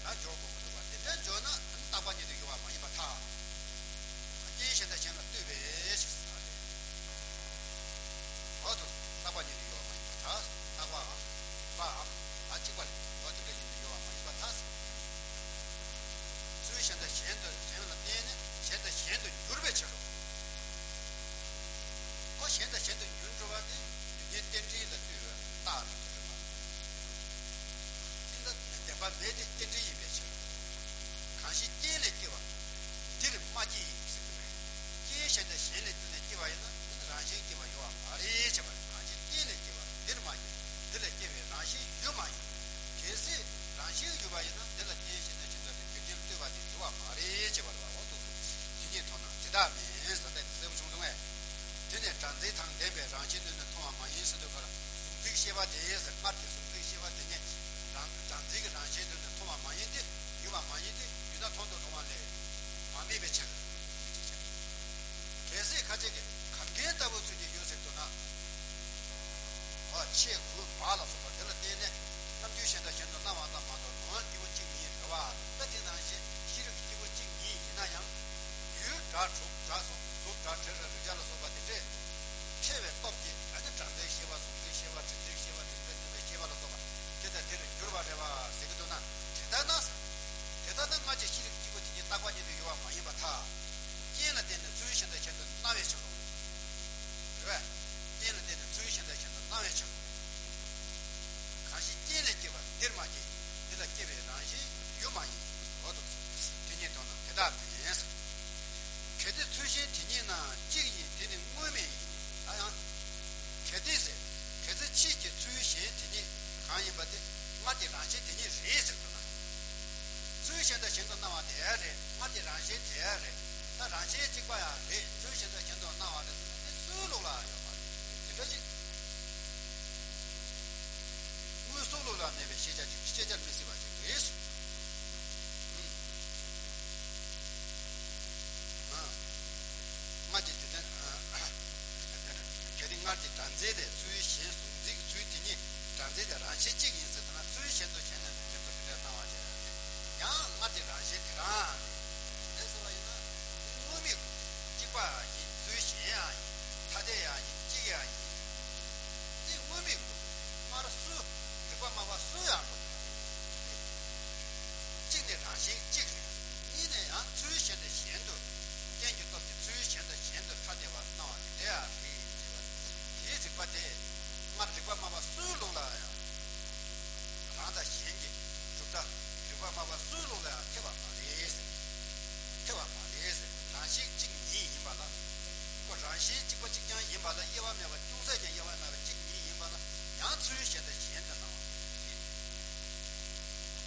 ད་འཇོག་དགོས་ཀྱི་འདུག་པ། དེ་འདྲ་འཇོག་ན་རྟག་པ་ཉིད་དུ་ཡོད་པ་མ་ཡིན་པར་ཐལ། རྐྱེན་གཞན་དང་གཞན་ལ་ལྟོས་པའི་ཕྱིར་ཟེར་བ་རེད། འོ་དོ། རྟག་པ་ཉིད་དུ་ཡོད་པ་མ་ཡིན་པར་ཐལ། རྟག་པའམ་རིགས་པའམ་ལ་གཅིག་པ་རེད། འོ་དེ་འདྲ་ཉིད་དུ་ཡོད་པ་མ་ཡིན་པར་ཐལ། ཚུལ་གཞན་དང་གཞན་དུ་གཞན་ལ་བརྟེན་ནས་གཞན་དང་གཞན་དུ་འགྱུར་བའི་ཕྱིར་རོ། ཁོ་གཞན་དང་གཞན་དུ་འགྱུར་འགྲོ་བ་དེ་རྒྱུ་རྐྱེན་རྟེན་འབྲེལ་ལ་ལྟོས་པའི་རྟགས་རེད་ཟེར་བ། དེ་ལ་བདེན་པ་མེད་དེ་རྟེན་འབྲེལ་ཡིན་པའི་ཕྱིར། གང་ཞིག་རྐྱེན་ལས་སྐྱེ་བ་འདིར་མ་སྐྱེས་ཟེར་གྱི་རེད། རྐྱེན་གཞན་དང་གཞན་ལས་བརྟེན་ནས་སྐྱེ་བ་ཡིན་ན་དེ་ནི་རང་བཞིན་སྐྱེ་བ་ཡོད་པ་མ་རེད་བྱས་པ་རེད། རང་བཞིན་རྐྱེན་ལས་སྐྱེ་བ་འདིར་མ་སྐྱེས། འདི་ལས་སྐྱེ་བའི་རང་བཞིན་ཡོད་མ་ཡིན། གལ་སྲིད་རང་བཞིན་ཡོད་པ་ཡིན་ན་འདི་ལ་རྐྱེན་གཞན་དང་གཞན་དུ་ལས་རྒྱུ་རྐྱེན་ལྟོས་པ་དེ་འགྱུར་བ་མ་རེད་བྱས་པ་རེད་པ། འོ་འདུག་སེ། དེ་ཉིད་མཐོང་ན་དེ་ལྟ་མིན་ཟེར་ཏེ་གསལ་པོ་བྱུང་སོང་ངས། དེ་ནས་སྒྲ་འཛིན་དང་ལྡན་པའི་རང་བཞིན་དོན་ནི་མཐོང་བ་མ་ཡིན་ཟེར་དུས་སྐབས་ལ་གཟུགས་འཛིན་ཤེས་པ་དེ་ཟེར། སྔར་གྱི་གཟུགས་འཛིན་ཤེས་པ་དེ་ཉིད་རང་སྒྲ་འཛིན་གྱི་རང་བཞིན་དོན་ནི་མཐོང་བ་མ་ཡིན་ཏེ། ཡོད་པ་མ་ཡིན་ཏེ། ཡོད་ན་མཐོང་དུ་རུང་བ་ལས་མ་དམིགས་པའི་ཕྱིར། གལ་སྲིད་ཁ་ཅིག་གིས་གར་མཁན་ལྟ་བུ་ཚུལ་གྱིས་ཡོད་ཟེར་འདུག་ན། འོ། ཆས་གོས་བག་ལ་སོགས་པ་དེ་ལ་བརྟེན་ནས་རྣམ་འགྱུར་གཞན་དང་གཞན་དུ་སྣང་བ་ཙམ་མ་གཏོགས་ལོངས་སྤྱོད་སྐྱེ་བོ་གཅིག་ཉིད་རེད་པ། ད་དེ་ནང་བཞིན་ཤེས་རིག་གི་སྐྱེ་བོ་གཅིག་ཉིད་ཡིན་ན་ཡང་། ཡུལ་སྒྲ་དྲུག་སྒྲ་གསུམ་གཟུགས་སྒྲ་དྲི་རོ་རེག་བྱ་ལ་སོགས་པ་དེ་འདྲས་ཕྲད་པའི་སྟོབས་ཀྱིས་ཨ་ནི་སྒྲ་འཛིན་ཤེས་པ་གཟུགས་འཛིན་ཤེས་པ་དྲི་འཛིན་ཤེས་པ་རེག་འཛིན་ལྟོས་པའི་ཤེས་པ་ལ་སོགས་པ་དེ་དང་དེར་འགྱུར་བ་རེད་པ་ཟེར་གྱི་འདུག་ན། དེ་ལྟར་ན། དེ་ལྟར་ན་སྔར་གྱི་ཤེས་རིག་གི་སྐྱེ་བོ་དེ་ཉིད་རྟག་པ་ཉིད་དུ་ཡོད་པ་མ་ཡིན་པར་ཐལ། རྐྱེན་ལ་བརྟེན་ནས་ཚུལ་གཞན་དང་གཞན་དུ་སྣང་བའི་ཕྱིར་རོ། རེད་པས། རྐྱེན་ལ་བརྟེན་ནས་ཚུལ་གཞན་དང་གཞན་དུ་སྣང་བའི་ཕྱིར་རོ། གང་ཞིག་རྐྱེན་ལས་སྐྱེ་བ་འདིར་མ་སྐྱེས། འདི་ལ་སྐྱེ་བའི་རང་བཞིན་ཡོད་མ་ཡིན། འོ་འདུག་སེ། དེ་ཉིད་མཐོང་ན་དེ་ལྟ་མིན་ཟེར། གལ་ཏེ་ཚུལ་གཞན་དེ་ཉིད་ན་གཅིག་ཡིན་དེ་ནི་དངོས་མེད་ཡིན། ད་ཡང་། གལ་ཏེ་ཟེར། གལ་ཏེ་ཕྱིས་ཀྱི་ཚུལ་གཞན་དེ་ཉིད་གང་ཡིན་པ་དེ་སྔར་གྱི་རང་བཞིན་དེ་ཉིད་རེད་ཟེར་འདུག་ན། ཚུལ་གཞན་དང་གཞན་དུ་སྣང་བ་དེ་ཡང་རེད། སྔར་གྱི་རང་བཞིན་དེ་ཡང་རེད། ད་རང་བཞིན་གཅིག་པ་ཡང་རེད། ཚུལ་གཞན་དང་གཞན་དུ་སྣང་བ་རེད་ཟེར་ན་དེ་སུའི་ལུགས་ལ་ཡོད་པ་རེད། དེ་འདྲ་ཅིག་དངོས་སུ་ལུགས་ལ་མེད་པའི་ཤེས་བྱ་ཅིག་ཤེས་བྱར་མི་སྲིད་པ་ཅིག་རེད། ཨང་། སྔར་གྱི་དེ་ལྟར། གལ་ཏེ་སྔར་གྱི་སྒྲ་འཛིན་ལས་ཚུལ་གཞན་གཟུགས་འཛིན་གྱི་ཚུལ་དེ་ཉིད་སྒྲ་འཛིན་དེ་རང་བཞིན་གཅིག་ཡིན་ཟེར་ན། ཚུལ་གཞན་དུ་བྱས་ན་གཞན་དུ་དེ་འདྲ་སྣང་བ་ཅན་ཡང་སྔར་གྱི་རང་བཞིན་དེ་རང་རེད་ཟེར་བ་ཡིན་ན། དེ་དངོས་མེད་ཀྱི་གཅིག་པ་ཡང་ཡིན། ཚུལ་གཞན་ཡང་ཡིན། ཐ་དད་ཡང་ཡིན། གཅིག་ཡང་ཡིན། དེ་དངོས་མེད་ཀྱི་སྔར་སུ་རིག་པ་སྨྲ་བ་སུ་ཡང་འགྲོ་གི་མ་རེད། གཅིག་ནི་རང་བཞིན་གཅིག་རེད། གཉིས་ནས་ཡང་ཚུལ་གཞན་དང་གཞན་དུ་རྐྱེན་གྱི་སྟོབས་ཀྱིས་ཚུལ་གཞན་དང་གཞན་དུ་ཐ་དད་པར་སྣང་བ་དེ་འདྲ་ཡང་རེད་ཅེས་པ། དེའི་རིགས་པ་དེ་སྔར་རིག་པ་སྨྲ་བ་སུའི་ལུགས་ལ་ཡང་རང་དང་གཞན་གྱི་གྲུབ་མཐའ་རིག་པ་སྨྲ་བ་སུའི་ལུགས་ལ་ཡང་ཐེ་བ་མ་རེད་ཟེར། ཐེ་བ་མ་རེད་ཟེར། རང་བཞིན་གཅིག་ཉིད་ཡིན་པ་ལ། ཁོ་རང་བཞིན་གཅིག་པ་གཅིག་རྐྱང་ཡིན་པ་ལ། དབྱེ་བ་མེད་པ་ཅུང་ཟད་ཀྱང་དབྱེ་བ་མེད་པ་གཅིག་ཉིད་ཡིན་པ་ལ་ཡང་ཚུལ་གཞན་དང་གཞན་དུ་སྣང་བ་རེད།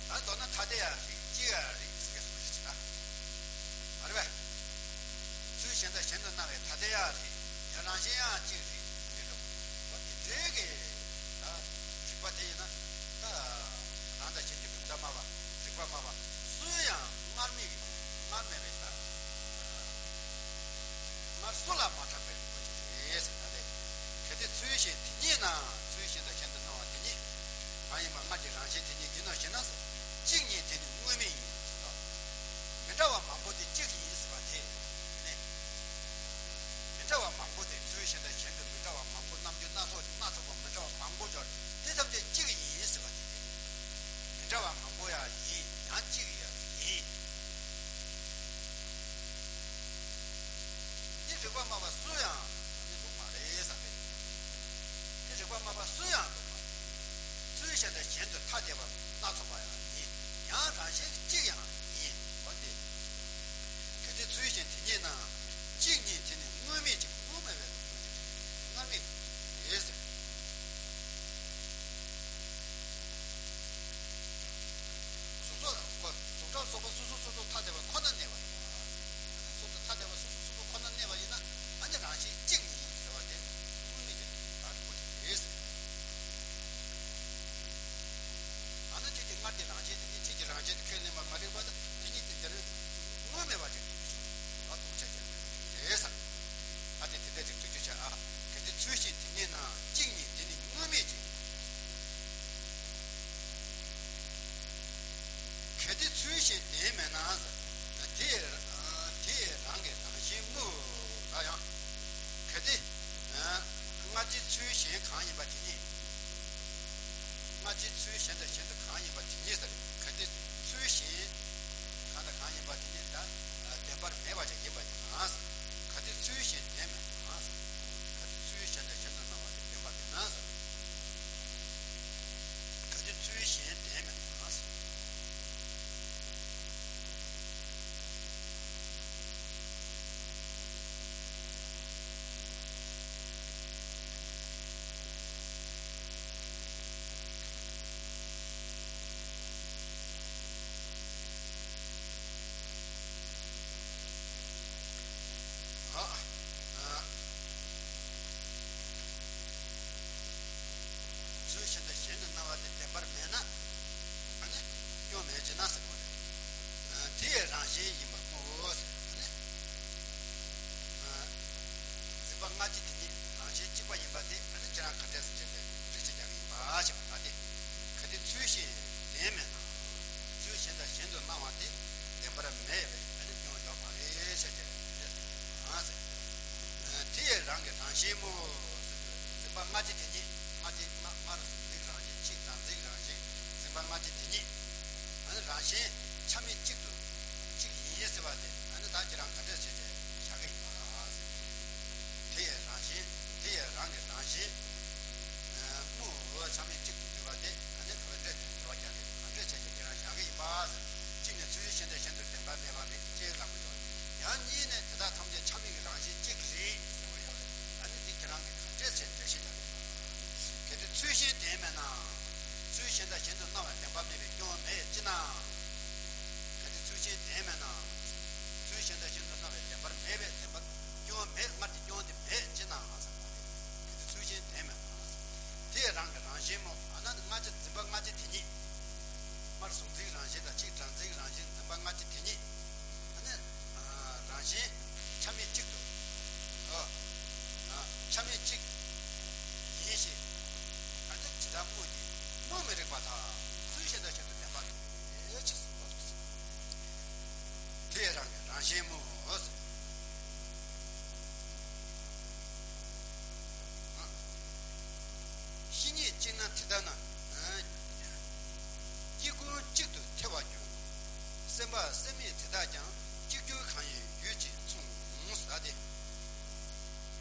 ད་མདོར་ན་ཐ་དད་ཡང་རེད། གཅིག་ཡང་རེད་ཟེར་གྱི་སོང་ཞེས་བྱ། མ་རེད་པས། ཚུལ་གཞན་དང་གཞན་དུ་སྣང་བའི་ཐ་དད་ཡང་རེད། ཡང་རང་བཞིན་ཡང་གཅིག་རེད་ཟེར་འགྲོ། འོ་དེ་འདྲའི་གི་ད་རིགས་པ་དེ་ཡིན་ན། ད་རང་དང་གཞན་གྱི་གྲུབ་མཐའ་སྨྲ་བ། རིགས་པ་སྨྲ་བ་སུ་ཡང་སྔར་མེད་ཀྱི་སྔར་མེད་པའི་ད་སྔར་སུ་ལ་མ་གྲགས་པའི་རིགས་པ་ཅིག་རེད་ཟེར་ད་ལས། གལ་ཏེ་ཚུལ་གཞན་དེ་ཉིད་ན། ཚུལ་གཞན་དང་གཞན་དུ་སྣང་བ་དེ་ཉིད་གང་ཡིན་པ་སྔར་གྱི་རང་བཞིན་དེ་ཉིད་ཡིན་ནོ་ཞེ་ན། གཅིག་ཉིད་དེ་ནི་དངོས་མེད་ཡིན་ཟེར་ཏོ། མི་འདྲ་བ་མང་པོ་དེ་གཅིག་ཡིན་ཟེར་བ་དེ་ནི། མི་འདྲ་བ་མང་པོ་དེ་ཚུལ་གཞན་དང་གཞན་དུ་མི་འདྲ་བ་མང་པོ། རྣམ་འགྱུར་སྣ་ཚོགས་སྣ་ཚོགས་པ་མི་འདྲ་བ་མང་པོ་འབྱོར། དེ་ཐམས་ཅད་གཅིག་ཡིན་ཟེར་བ་དེ་དེ། མི་འདྲ་བ་མང་པོ་ཡང་ཡིན། ཡང་གཅིག་ཡང་ཡིན། འདི་རིགས་པ་སྨྲ་བ་སུ་ཡང་ནི་འདུག་མ་རེད་ཟེར་བས། འདི་རིགས་པ་སྨྲ་བ་སུ་ཡང་འདུག་མ་རེད། ཚུལ་གཞན་དང་གཞན་དུ་ཐ་དད་པ་སྣ་ཚོགས་པ་ཡང་ཡིན། ཡང་རང་བཞིན་གཅིག་ཡང་ཡིན། འོ་དེ། གལ་ཏེ་ཚུལ་གཞན་དེ་ཉིད་ན། གཅིག་ཉིད་དེ་ནི་དངོས་མེད་ཅིང་དངོས་མེད་པའི་ལུགས་ཀྱི་སྔར་མེད་རེད་ཟེར། སོ་སོ་ཁོ་གཟུགས་སྒྲ་སོགས་པ་སོ་སོ་སོ་སོ་ཐ་དད་པ་ཁོ་ན་གནས་པ་ཡིན་པ། སོ་སོ་ཐ་དད་པ་སོ་སོ་སོ་སོ་ཁོ་ན་གནས་པ་ཡིན་ན། ཨ་ནི་རང་བཞིན་གཅིག་ཉིད་ཟེར་བ་དེ་དངོས་མེད་ཀྱི་བདག་ཏུ་གོ་ཞིག་རེད་ཟེར། ཨ་ནི་ཁྱེད་ཀྱི་སྔར་གྱི་རང་བཞིན་དེ་ཉིད་ཕྱིས་ཀྱི་རང་བཞིན་དུ་ཁས་ལེན་པ་མ་རིག་པ་དང་། དེ་ཉིད་དེ་དེར་དངོས་མེད་པ་ཅིག་ཏུ་གོ་ཞིག་རེད། བདག་ཏུ་ཆ་ཁྱབ་རེད་ཟེར། ཨ་དེ་དེ་ལྟར་རིགས་དུས་ཀྱི་ཆ། ཨ་གལ་ཏེ་ཚུལ་གཞན་དེ་ཉིད་ན། གཅིག་ཉིད་དེ་ནི་དངོས་མེད་ཅིང་། གལ་ཏེ་ ལྡན་མེད་ན། དེ་དེ་རང་གི་རང་བཞིན་མུ་ལ་ཡང་། གལ་ཏེ་སྔ་ཕྱི་ཚུལ་གཞན་གང་ཡིན་པ་དེ་ཉིད། སྔ་ཕྱི་ཚུལ་གཞན་དང་གཞན་དུ་གང་ཡིན་པ་དེ་ཉིད་ཟེར། གལ་ཏེ་ཚུལ་གཞན་གང་དང་གང་ཡིན་པ་དེ་ཉིད་ལ་བདེན་པར་མེད་པ་ཞིག་ཡིན་པ་ཡིན་ན། གལ་ཏེ་ཚུལ་གཞན་ལྡན་མེད་ན། གལ་ཏེ་ཚུལ་གཞན་དང་གཞན་དུ་སྣང་བ་དེ་བདེན་པ་མེད་ན། གལ་ཏེ་ཚུལ་གཞན་ལྡན་མེད་ན། ཚུལ་གཞན་དང་གཞན་དུ་སྣང་བ་དེ་བདེན་པར་མེད་ན། ཨ་ནི་སྐྱོན་མེད་ཅེ་ན་ཟེར་བ་རེད། དེ་ཡི་རང་བཞིན་ཡིན་པ་སྨོ། ཨ་ནི། འཛིན་པ་སྔ་ཕྱི་དེ་ཉིད་རང་བཞིན་གཅིག་པ་ཡིན་པ་དེ་ཨ་ནི་ཁྱེད་རང་ག་འདྲས་སུ་བྱས་ཏེ་རིགས་ཆད་རྒྱག་གི་ཡིན་པ་ཞེས་པ་ལྟ་སྟེ། གལ་ཏེ་ཚུལ་གཞན་ལྡན་མེད་ན། ཚུལ་གཞན་དང་གཞན་དུ་སྣང་བ་དེ་བདེན་པར་མེད་པས་ཨ་ནི་སྐྱོན་ཡོད་མ་རེད་ཞེས་བྱས་ཏེ་རིགས་ཆད་དང་ཟེར། དེ་ཡི་རང་གི་རང་བཞིན་སྨོ། འཛིན་པ་སྔ་ཕྱི་དེ་ཉིད་སྔ་ཕྱི་སྔ་སྔར་གཟུང་འཛིན་རང་བཞིན་ཕྱིས་གྲངས་འཛིན་རང་བཞིན་འཛིན་པ་སྔ་ཕྱི་དེ་ཉིད། ཨ་ནི་རང་བཞིན་ཆ་མེད་གཅིག་ཏུ་གཅིག་ཡིན་ཟེར་བ་དེ་ཨ་ནི་ད་ཁྱེད་རང་ག་འདྲས་བྱས་ཏེ་བཞག་གི་ཡིན་པ་ཟེར། དེ་ཡི་རང་བཞིན་དེ་ཡི་རང་གི་རང་བཞིན་སྨོ། ཆ་མེད་གཅིག་ཏུ་འདུས་པ་དེ་ཨ་ནི་ག་འདྲས་དེ་འདྲ་བ་རྒྱག་གི་ག་འདྲས་བྱས་ཏེ་ཁྱེད་རང་བཞག་གི་ཡིན་པ་ཟེར། གཅིག་ནས་ཚུལ་གཞན་དང་གཞན་དུ་བདེན་པ་མེད་པ་རེད་ཅེས་ལབ་ཀྱི་ཡོད། ཡང་གཉིས་ནས་དེ་དག་ཐམས་ཅད་ཆ་མེད་ཀྱི་རང་བཞིན་གཅིག་རེད་ཟེར་བ་ཡོད་རེད། ཨ་ནི་དེ་ཁྱེད་རང་གིས་ག་འདྲས་བྱས་འགྲེལ་བཤད་རྒྱག་གི་ཡོད། གལ་ཏེ་ཚུལ་གཞན་ལྡན་མེད་ན། ཚུལ་གཞན་དང་གཞན་དུ་སྣང་བའི་བདེན་པ་མེད་པའི་སྐྱོན་མེད་ཅེ་ན། གལ་ཏེ་ཚུལ་གཞན་ལྡན་མེད་ན། ཚུལ་གཞན་དང་གཞན་དུ་སྣང་བའི་བདེན་པར་མེད་པའི་བདེན་པར་སྐྱོན་མེད་སྔར་གྱི་སྐྱོན་དེ་མེད་ཅེ་ན་ཟེར་བ་རེད། གལ་ཏེ་ཚུལ་གཞན་ལྡན་མེད་ན། དེ་རང་གི་རང་བཞིན་སྨོ། ཨ་ན་ནི་སྔ་ཕྱི་འཛིན་པ་སྔ་ཕྱི་དེ་ཉིད། སྔར་གཟུང་འཛིན་རང་བཞིན་དང་ཕྱིས་གྲངས་འཛིན་རང་བཞིན་འཛིན་པ་སྔ་ཕྱི་དེ་ཉིད། ཨ་ནི། རང་བཞིན་ཆ་མེད་གཅིག་ཏུ། ཨ། ཆ་མེད་གཅིག་ཡིན་ཞིང་། ཨ་ནི་ཇི་ལྟར་སྨོས་ཀྱི་སྨོས་མི་རིགས་པར་ཐལ། ཚུལ་གཞན་དང་གཞན་དུ་བདེན་པ་མེད་པའི་ཕྱིར་རོ། དེ་རང་གི་རང་བཞིན་སྨོས། བཤེས་གཉེན་གཅིག་ན་དེ་ལྟ་ན། སྐྱེ་ཀུན་གཅིག་ཏུ་ཐལ་བར་འགྱུར། སེམས་དཔའ་སེམས་མེད་དེ་དག་ཀྱང་། གཅིག་གྱུར་གང་ཡིན་ཡུལ་གཅིག་མཚུངས། ཟེར་ཏེ།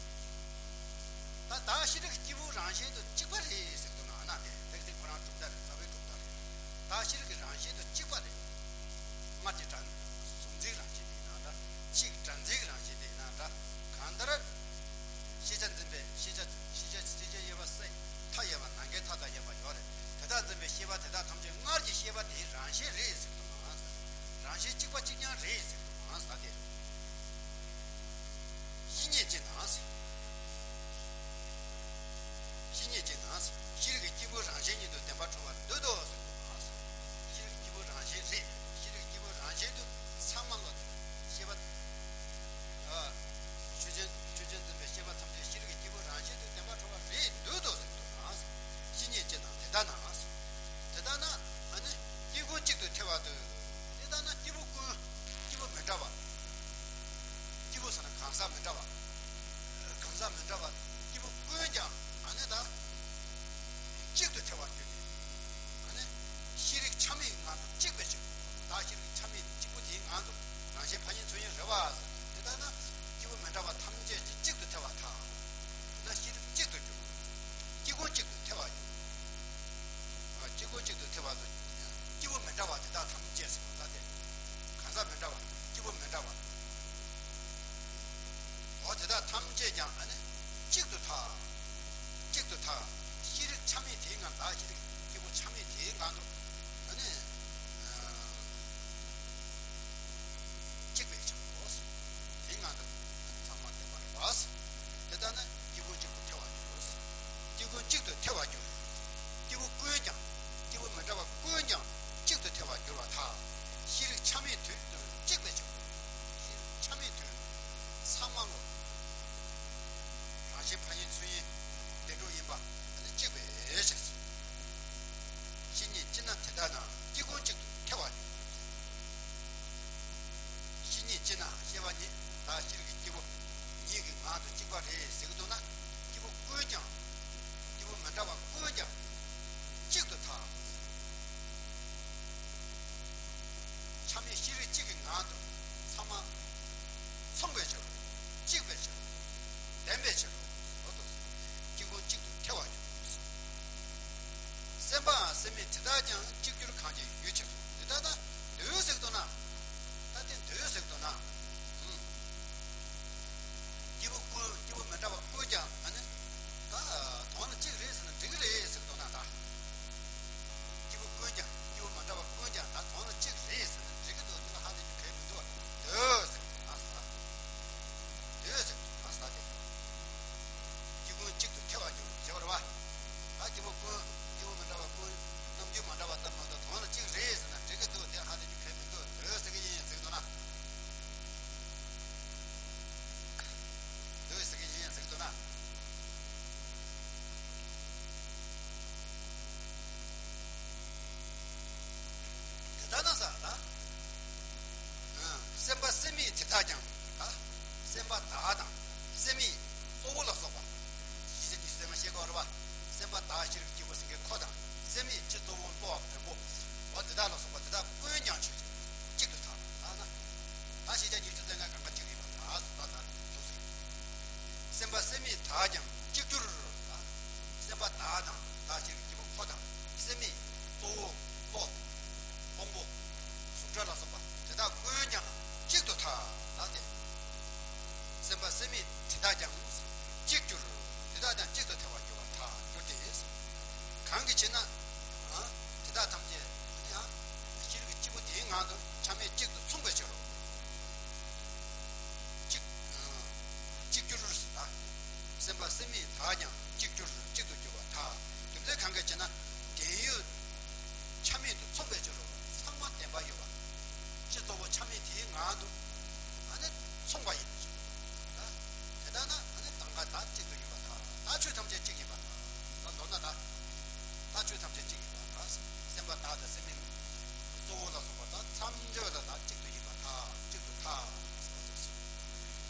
ད་བདག་ཤེས་རིག་སྐྱེས་བུ་རང་བཞིན་དུ་གཅིག་པ་རེད་ཟེར་འདུག་ན་ཨ་ན་དེ་ལེགས་སེ་ཁོ་རང་གྲུབ་མཐའ་རེད། རྩ་བའི་གྲུབ་མཐའ་རེད། བདག་ཤེས་རིག་རང་བཞིན་དུ་གཅིག་པ་རེད། སྔར་གྱི་གྲངས་གཟུང་འཛིན་རང་བཞིན་དེ་ཡིན་ན་འདྲ། ཕྱིས་གྲངས་འཛིན་རང་བཞིན་དེ་ཡིན་ན་འདྲ། གང་ལྟར། ཤེས་བྱ་འཛིན་པའི་ཤེས་བྱ་ཤེས་བྱ་ཤེས་བྱ་དབྱེ་བ་སའི་མཐའ་ཡས་པ་ནམ་མཁའི་མཐའ་དང་མཉམ་པ་ཡོད་རེད། དེ་དག་འཛིན་པའི་ཤེས་པ་དེ་དག་ཐམས་ཅད་སྔར་གྱི་ཤེས་པ་དེའི་རང་བཞིན་རེད་ཟེར་དུ་མ་ཟད། རང་བཞིན་གཅིག་པ་གཅིག་རྐྱང་རེད་ཟེར་དུ་མ་ཟད་དེ། བཤེས་གཉེན་གཅིག་ན་ཟེར། བཤེས་གཉེན་གཅིག་ན་ཟེར། ཤེས་རིག་གི་སྐྱེས་བུ་རང་བཞིན་ཉིད་དུ་བདེན་པར་གྲུབ་པར་འདོད་དོ་ཟེར་དུ་མ་ཟད། ཤེས་རིག་སྐྱེས་བུ་རང་བཞིན་རེད། ཤེས་རིག་སྐྱེས་བུ་རང་བཞིན་དུ་ཚང་མ་ལོ་ཤེས་པ། ཨ། ཆོས་ཅན་ཆོས་ཅན་འཛིན་པའི་ཤེས་པ་ཐམས་ཅད་ཤེས་རིག་སྐྱེས་བུ་རང་བཞིན་དུ་བདེན་པར་གྲུབ་པ་རེད་འདོད་དོ་ཟེར་དུ་ན། བཤེས་གཉེན་གཅིག་ན་དེ་ལྟ་ན། དེ་ལྟ་ན་ཨ་ནི་སྐྱེ་ཀུན་གཅིག་ཏུ་ཐལ་བར་འདོད། དེ་ལྟ་ན་སྐྱེས་བུ་ཀུན་སྐྱེས་བུ་མི་འདྲ་བ། སྐྱེས་བུ་ཟེར་ན་གང་ཟག་མི་འདྲ་བ། གང་ཟག་མི་འདྲ་བ་སྐྱེས་བུ་ཀུན་ཀྱང་ཨ་ནི་ད་གཅིག་ཏུ་ཐལ་བར་འདོད། ཨ་ནི་ཤེས་རིག་ཆ་མེད་ངང་དུ་གཅིག་པའི་ཕྱིར། བདག་ཤེས་རིག་ཆ་མེད་གཅིག་པུ་དེའི་ངང་དུ་རང་བཞིན་ཕ་ཡིན་ཚུལ་ཡིན་རེད་བ། དེ་ལྟ་ན་སྐྱེས་བུ་མི་འདྲ་བ་ཐམས་ཅད་ཀྱིས་གཅིག་ཏུ་ཐལ་བར་ཐལ། དེ་ན་ཤེས་རིག་གཅིག་ཏུ་གྱུར། སྐྱེ་ཀུན་གཅིག་ཏུ་ཐལ་བར་གྱུར། སྐྱེ་ཀུན་གཅིག་ཏུ་ཐལ་བར་དུ། སྐྱེས་བུ་མི་འདྲ་བ་དེ་དག་ཐམས་ཅད་ཟེར་བ་ལ་དེ། གང་ཟག་མི་འདྲ་བ་སྐྱེས་བུ་མི་འདྲ་བ། འོ་དེ་དག་ཐམས་ཅད་ཀྱང་ཨ་ནི་གཅིག་ཏུ་ཐལ། གཅིག་ཏུ་ཐལ། ཤེས་རིག་ཆ་མེད་དེའི་ངང་བདག་ཤེས་རིག་སྐྱེས་བུ་ཆ་མེད་དེའི་ངང་དུ་ཨ་ནི་གཅིག་པའི་ཕྱིར་རོ། དེའི་ངང་དུ་ཚང་མ་བདེན་པར་བ། དེ་ལྟ་ན་སྐྱེ་ཀུན་གཅིག་ཏུ་ཐལ་བར་འགྱུར། སྐྱེ་ཀུན་གཅིག་ཏུ་ཐལ་བར་འགྱུར། སྐྱེ་བོ་ཀུན་ཀྱང་། སྐྱེ་བོ་མི་འདྲ་བ་ཀུན་ཀྱང་གཅིག་ཏུ་ཐལ་བར་འགྱུར་བར་ཐལ། ཤེས་རིག་ཆ་མེད་དུས་དུ་གཅིག་པའི་ཕྱིར། ཤེས་རིག་ཆ་མེད་དུས་ཚང་མ་ལོ། རང་བཞིན་ཕ་ཡིན་ཚུལ་ཡིན་བདེན་གྲུབ་ཡིན་པ་ནི་གཅིག་པའི་ཕྱིར། སེམས་མེད་དེ་དག་ཀྱང་གཅིག་གྱུར་གང་ཞིག་ཡུལ་ཕྱིར་སོང་། འདི་ལྟ་ན་འདོད་ཟེར་དོ་ན། ད་དེ་འདོད་ཟེར་དོ་ན། ཨུམ། སྐྱེས་བུ་ཀུན་སྐྱེས་བུ་མི་འདྲ་བ་ཀུན་ཀྱང་ཨ་ནི། ད་དོན་ལ་གཅིག་རེད་ཟེར་ན་འགྲིག་གི་རེད་ཟེར་དོ་ན་ད། སྐྱེས་བུ་ཀུན་ཀྱང་སྐྱེས་བུ་མི་འདྲ་བ་ཀུན་ཀྱང་ད་དོན་ལ་གཅིག་རེད་ཟེར་ན་འགྲིག་གི་འདུག་དེ་ལ་ཧ་ལས་ཀྱི་གལ་མི་འདུག་འདོད་ཟེར་དོ་ན་ཟེར། འདོད་ཟེར་དོ་ན་ཟེར་ཏེ། སྐྱེ་ཀུན་གཅིག་ཏུ་ཐལ་བར་འགྱུར་བར་བྱེད་པ་རེད་བ། ད་སྐྱེ་བོ་ཀུན་སྐྱེ་བོ་མི་འདྲ་བ་ཀུན་རྣམ་འགྱུར་མ་འདྲ་བ་ལྟར་མ་གཏོགས་དོན་ལ་གཅིག་རེད་ཟེར་ན་འགྲིག་གི་འདུག་དེ་ཧ་ལས་ཀྱི་གལ་མི་འདུག་འདོད་ཟེར་གི་ཡིན་ཟེར་གི་འདུག་ན། འདོད་ཟེར་གི་ཡིན་ཟེར་གི་འདུག་ན། དེ་ལྟར་ན་ཟེར་ལ། སེམས་པ་སེམས་མེད་དེ་དག་ཀྱང་། ད་སེམས་པ་བདག་དང་སེམས་མེད་གཙོ་བོ་ལ་སོགས་པ། ཡིད་བྱེད་གཉིས་སུ་ཚང་མ་ཤེས་དགོས་རེད་བ། སེམས་པ་བདག་ཕྱིར་སྐྱེ་བོ་སེང་གེ་ཁོ་དང་སེམས་མེད་ཕྱི་གཙོ་བོ་བློ་བ་བེམ་པོ། འོ་དེ་དག་ལ་སོགས་པ་དེ་དག་ཀུན་ཀྱང་ཆོས་ཅན། གཅིག་ཏུ་ཐལ། ད་ན། ད་ཤེས་བྱ་གཉིས་སུ་ཚང་མ་གང་ག་གཅིག་ཡིན་པ་ད་སོ་ད་ད་འདུག་ཟེར། སེམས་པ་སེམས་མེད་དག་ཀྱང་གཅིག་གྱུར། ད་སེམས་པ་བདག་དང་བདག་ཕྱིར་སྐྱེ་བོ་ཁོ་དང་སེམས་མེད་གཙོ་བོ་བློ། དབང་པོ། གཟུགས་སྒྲ་ལ་སོགས་པ་དེ་དག་ཀུན་ཀྱང་གཅིག་ཏུ་ཐལ་ལ་སྟེ། སེམས་པ་སེམས་མེད་དེ་དག་ཀྱང་གཅིག་གྱུར། དེ་དག་ཀྱང་གཅིག་ཏུ་ཐལ་བར་འགྱུར་བར་ཐལ་འགྱུར་ཏེ། གང་གིས་བྱས་ན། དེ་དག་ཐམས་ཅད་ཡང་ཕྱིར་གྱི་སྐྱེས་བུ་དེའི་ངང་དུ་ཆ་མེད་གཅིག་ཏུ་མཚུངས་པའི་ཕྱིར་རོ། གཅིག་གཅིག་གྱུར་ཟེར་ལ། སེམས་པ་སེམས་མེད་དག་ཀྱང་གཅིག་གྱུར་གཅིག་ཏུ་གྱུར་པར་ཐལ། རྒྱུ་མཚན་གང་གིས་བྱས་ན། བདེན་ཡོད་ཆ་མེད་དུ་མཚུངས་པའི་ཕྱིར་རོ། ཚང་མ་བདེན་པ་ཡོད་པ། སྤྱི་གཙོ་བོ་ཆ་མེད་དེའི་ངང་དུ་ཨ་ནི་མཚུངས་པ་ཡིན་པའི་ཕྱིར། ད་དེ་ལྟ་ན་ཨ་ནི་གང་ག་ད་གཅིག་ཏུ་ཡིན་པར་ཐལ། ད་ཆོས་ཐམས་ཅད་གཅིག་ཡིན་པར་ཐལ། ད་མདོར་ན་ད། ད་ཆོས་ཐམས་ཅད་གཅིག་ཡིན་པར་ཐལ། སེམས་པ་བདག་དང་སེམས་མེད་གཙོ་བོ་ལ་སོགས་པ་དང་མཚམས་སྦྱོར་ལ་ད་གཅིག་ཏུ་ཡིན་པར་ཐལ། གཅིག་ཏུ་ཐལ།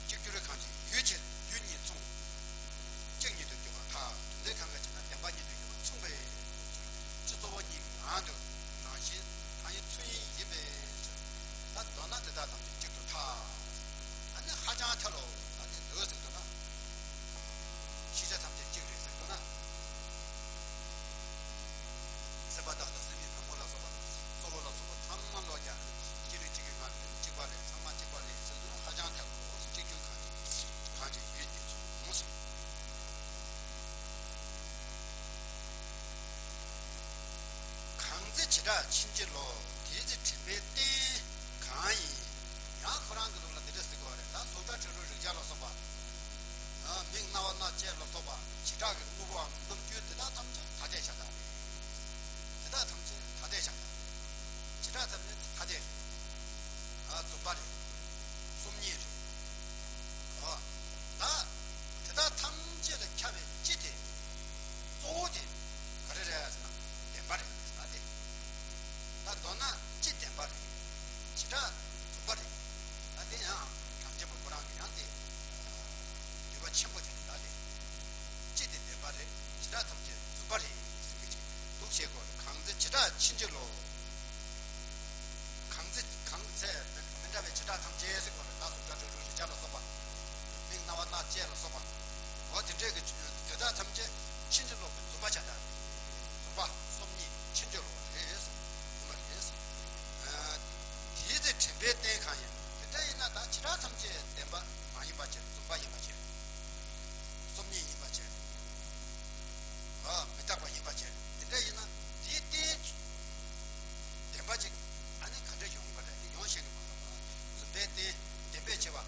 གཅིག་གྱུར་གང་ཞིག་ཡུལ་ཕྱིར་ཡུལ་གཉིས་མཚུངས། གཅིག་ཉིད་དུ་གྱུར་པར་ཐལ། རྒྱུ་མཚན་གང་གིས་བྱས་ན་བདེན་པ་ཉིད་དུ་གྱུར་པ་མཚུངས་པའི་ཕྱིར། སྤྱི་གཙོ་བོ་གཉིས་ངང་དུ་རང་བཞིན་ཐ་སྙད་ཚུལ་གཉིས་ཡིན་པའི་ཕྱིར། ད་མདོར་ན་དེ་དག་ཐམས་ཅད་གཅིག་ཏུ་ཐལ། ཨ་ནི་ཧ་ཅང་ཐལ་ལོ། ད་དེ་འདོད་ཟེར་འདོད་ན། ཤེས་བྱ་ཐམས་ཅད་གཅིག་རེད་ཟེར་འདོད་ན། སེམས་པ་བདག་དང་སེམས་མེད་བུ་མོ་ལ་སོགས་པ་གཙོ་བོ་ལ་སོགས་པ་ཚང་མ་ལོག་ཀྱང་གཅིག་རེད་གཅིག་གི་ངང་དུ་གཅིག་པ་རེད། ཚང་མ་གཅིག་པ་རེད་ཟེར་འདོད་ན་ཧ་ཅང་ཐལ་ལོ། གཅིག་གྱུར་གང་ཞིག་གང་ཞིག་ཡུལ་གཉིས་མཚུངས། གང་ཚེ་བྱེ་བྲག་ཕྱིན་ཅི་ལོག་དེ་ཚེ་དྲན་པའི་རྟེན་གང་ཡིན། ཡང་ཁོ་རང་གི་ལུགས་ལ་འདི་འདྲ་ཟེར་གྱི་ཡོད་རེད། ད་གཟུགས་སྒྲ་དྲི་རོ་རེག་བྱ་ལ་སོགས་པ། མིག་རྣ་བ་སྣ་ལྕེ་ལ་སོགས་པ་བྱེ་བྲག་གི་དངོས་པོའམ་རྣམ་འགྱུར་འདི་དག་ཐམས་ཅད་ཐ་དད་བཞག་པ་རེད། འདི་དག་ཐམས་ཅད་ཐ་དད་བཞག་པ་རེད། བྱེ་བྲག་ཐམས་ཅད་ཐ་དད་རེད། ཨ་རྫུན་པ་རེད། སོམ་ཉི་རེད། ཨོ། ད་དེ་དག་ཐམས་ཅད་ལ་ཁྱབ་པའི་སྤྱི་དེ། གཙོ་བོ་དེ་ག་རེ་རེད་ཟེར་ན་བདེན་པ་རེད་ཟེར་ན་དེ། ད་མདོར་ན་སྤྱི་བདེན་པ་རེད། བྱེ་བྲག་རྫུན་པ་རེད། ད་དེ་ཡང་གྲངས་ཅན་པ་ཁོ་རང་གི་ཡང་དེ་འདུས་པ་ཆེན་པོ་དེ་རེད། ད་དེ་སྤྱི་དེ་བདེན་པ་རེད། བྱེ་བྲག་ཐམས་ཅད་རྫུན་པ་རེད་ཟེར་གྱི་ཅིག་འདུག་བྱེད་དགོས་རེད། གང་ཚེ་བྱེ་བྲག་ཕྱིན་ཅི་ལོག་གང་ཚེ་གང་ཚེ་མི་མི་འདྲ་བའི་བྱེ་བྲག་ཐམས་ཅད་ཟེར་དགོས་རེད། ད་གཟུགས་སྒྲ་དྲི་རོ་རེག་བྱ་ལ་སོགས་པ། མིག་རྣ་བ་སྣ་ལྕེ་ལ་སོགས་པ། འོ་དེ་འདྲས་ཀྱི་དེ་དག་ཐམས་ཅད་ཕྱིན་ཅི་ལོག་གི་རྫུན་པ་བྱ་དག་རྫུན་པ་སོམ་ཉི་ཕྱིན་ཅི་ལོག་རེད། རྫུན་པ་རེད། དེའི་ཚེ་དྲན་པའི་རྟེན་གང་ཡིན། དེ་འདྲ་ཡིན་ན་ད་བྱེ་བྲག་ཐམས་ཅད་བདེན་པ་མ་ཡིན་པ་བྱས། རྫུན་པ་ཡིན་པ་བྱས། སོམ་ཉི་ཡིན་པ་བྱས། ཨ་མི་རྟག་པ་ཡིན་པ་བྱས། དེ་འདྲ་ཡིན་ན་དེའི་རྟེན་བདེན་པ་ཅིག་ཨ་ནི་ག་འདྲ་ཡོང་ག་རེད། དེ་ཡོང་ཤེས་ཀྱི་མ་རེད་པ། རྫུན་པའི་རྟེན་བདེན་པས་ཕྱེ་བ།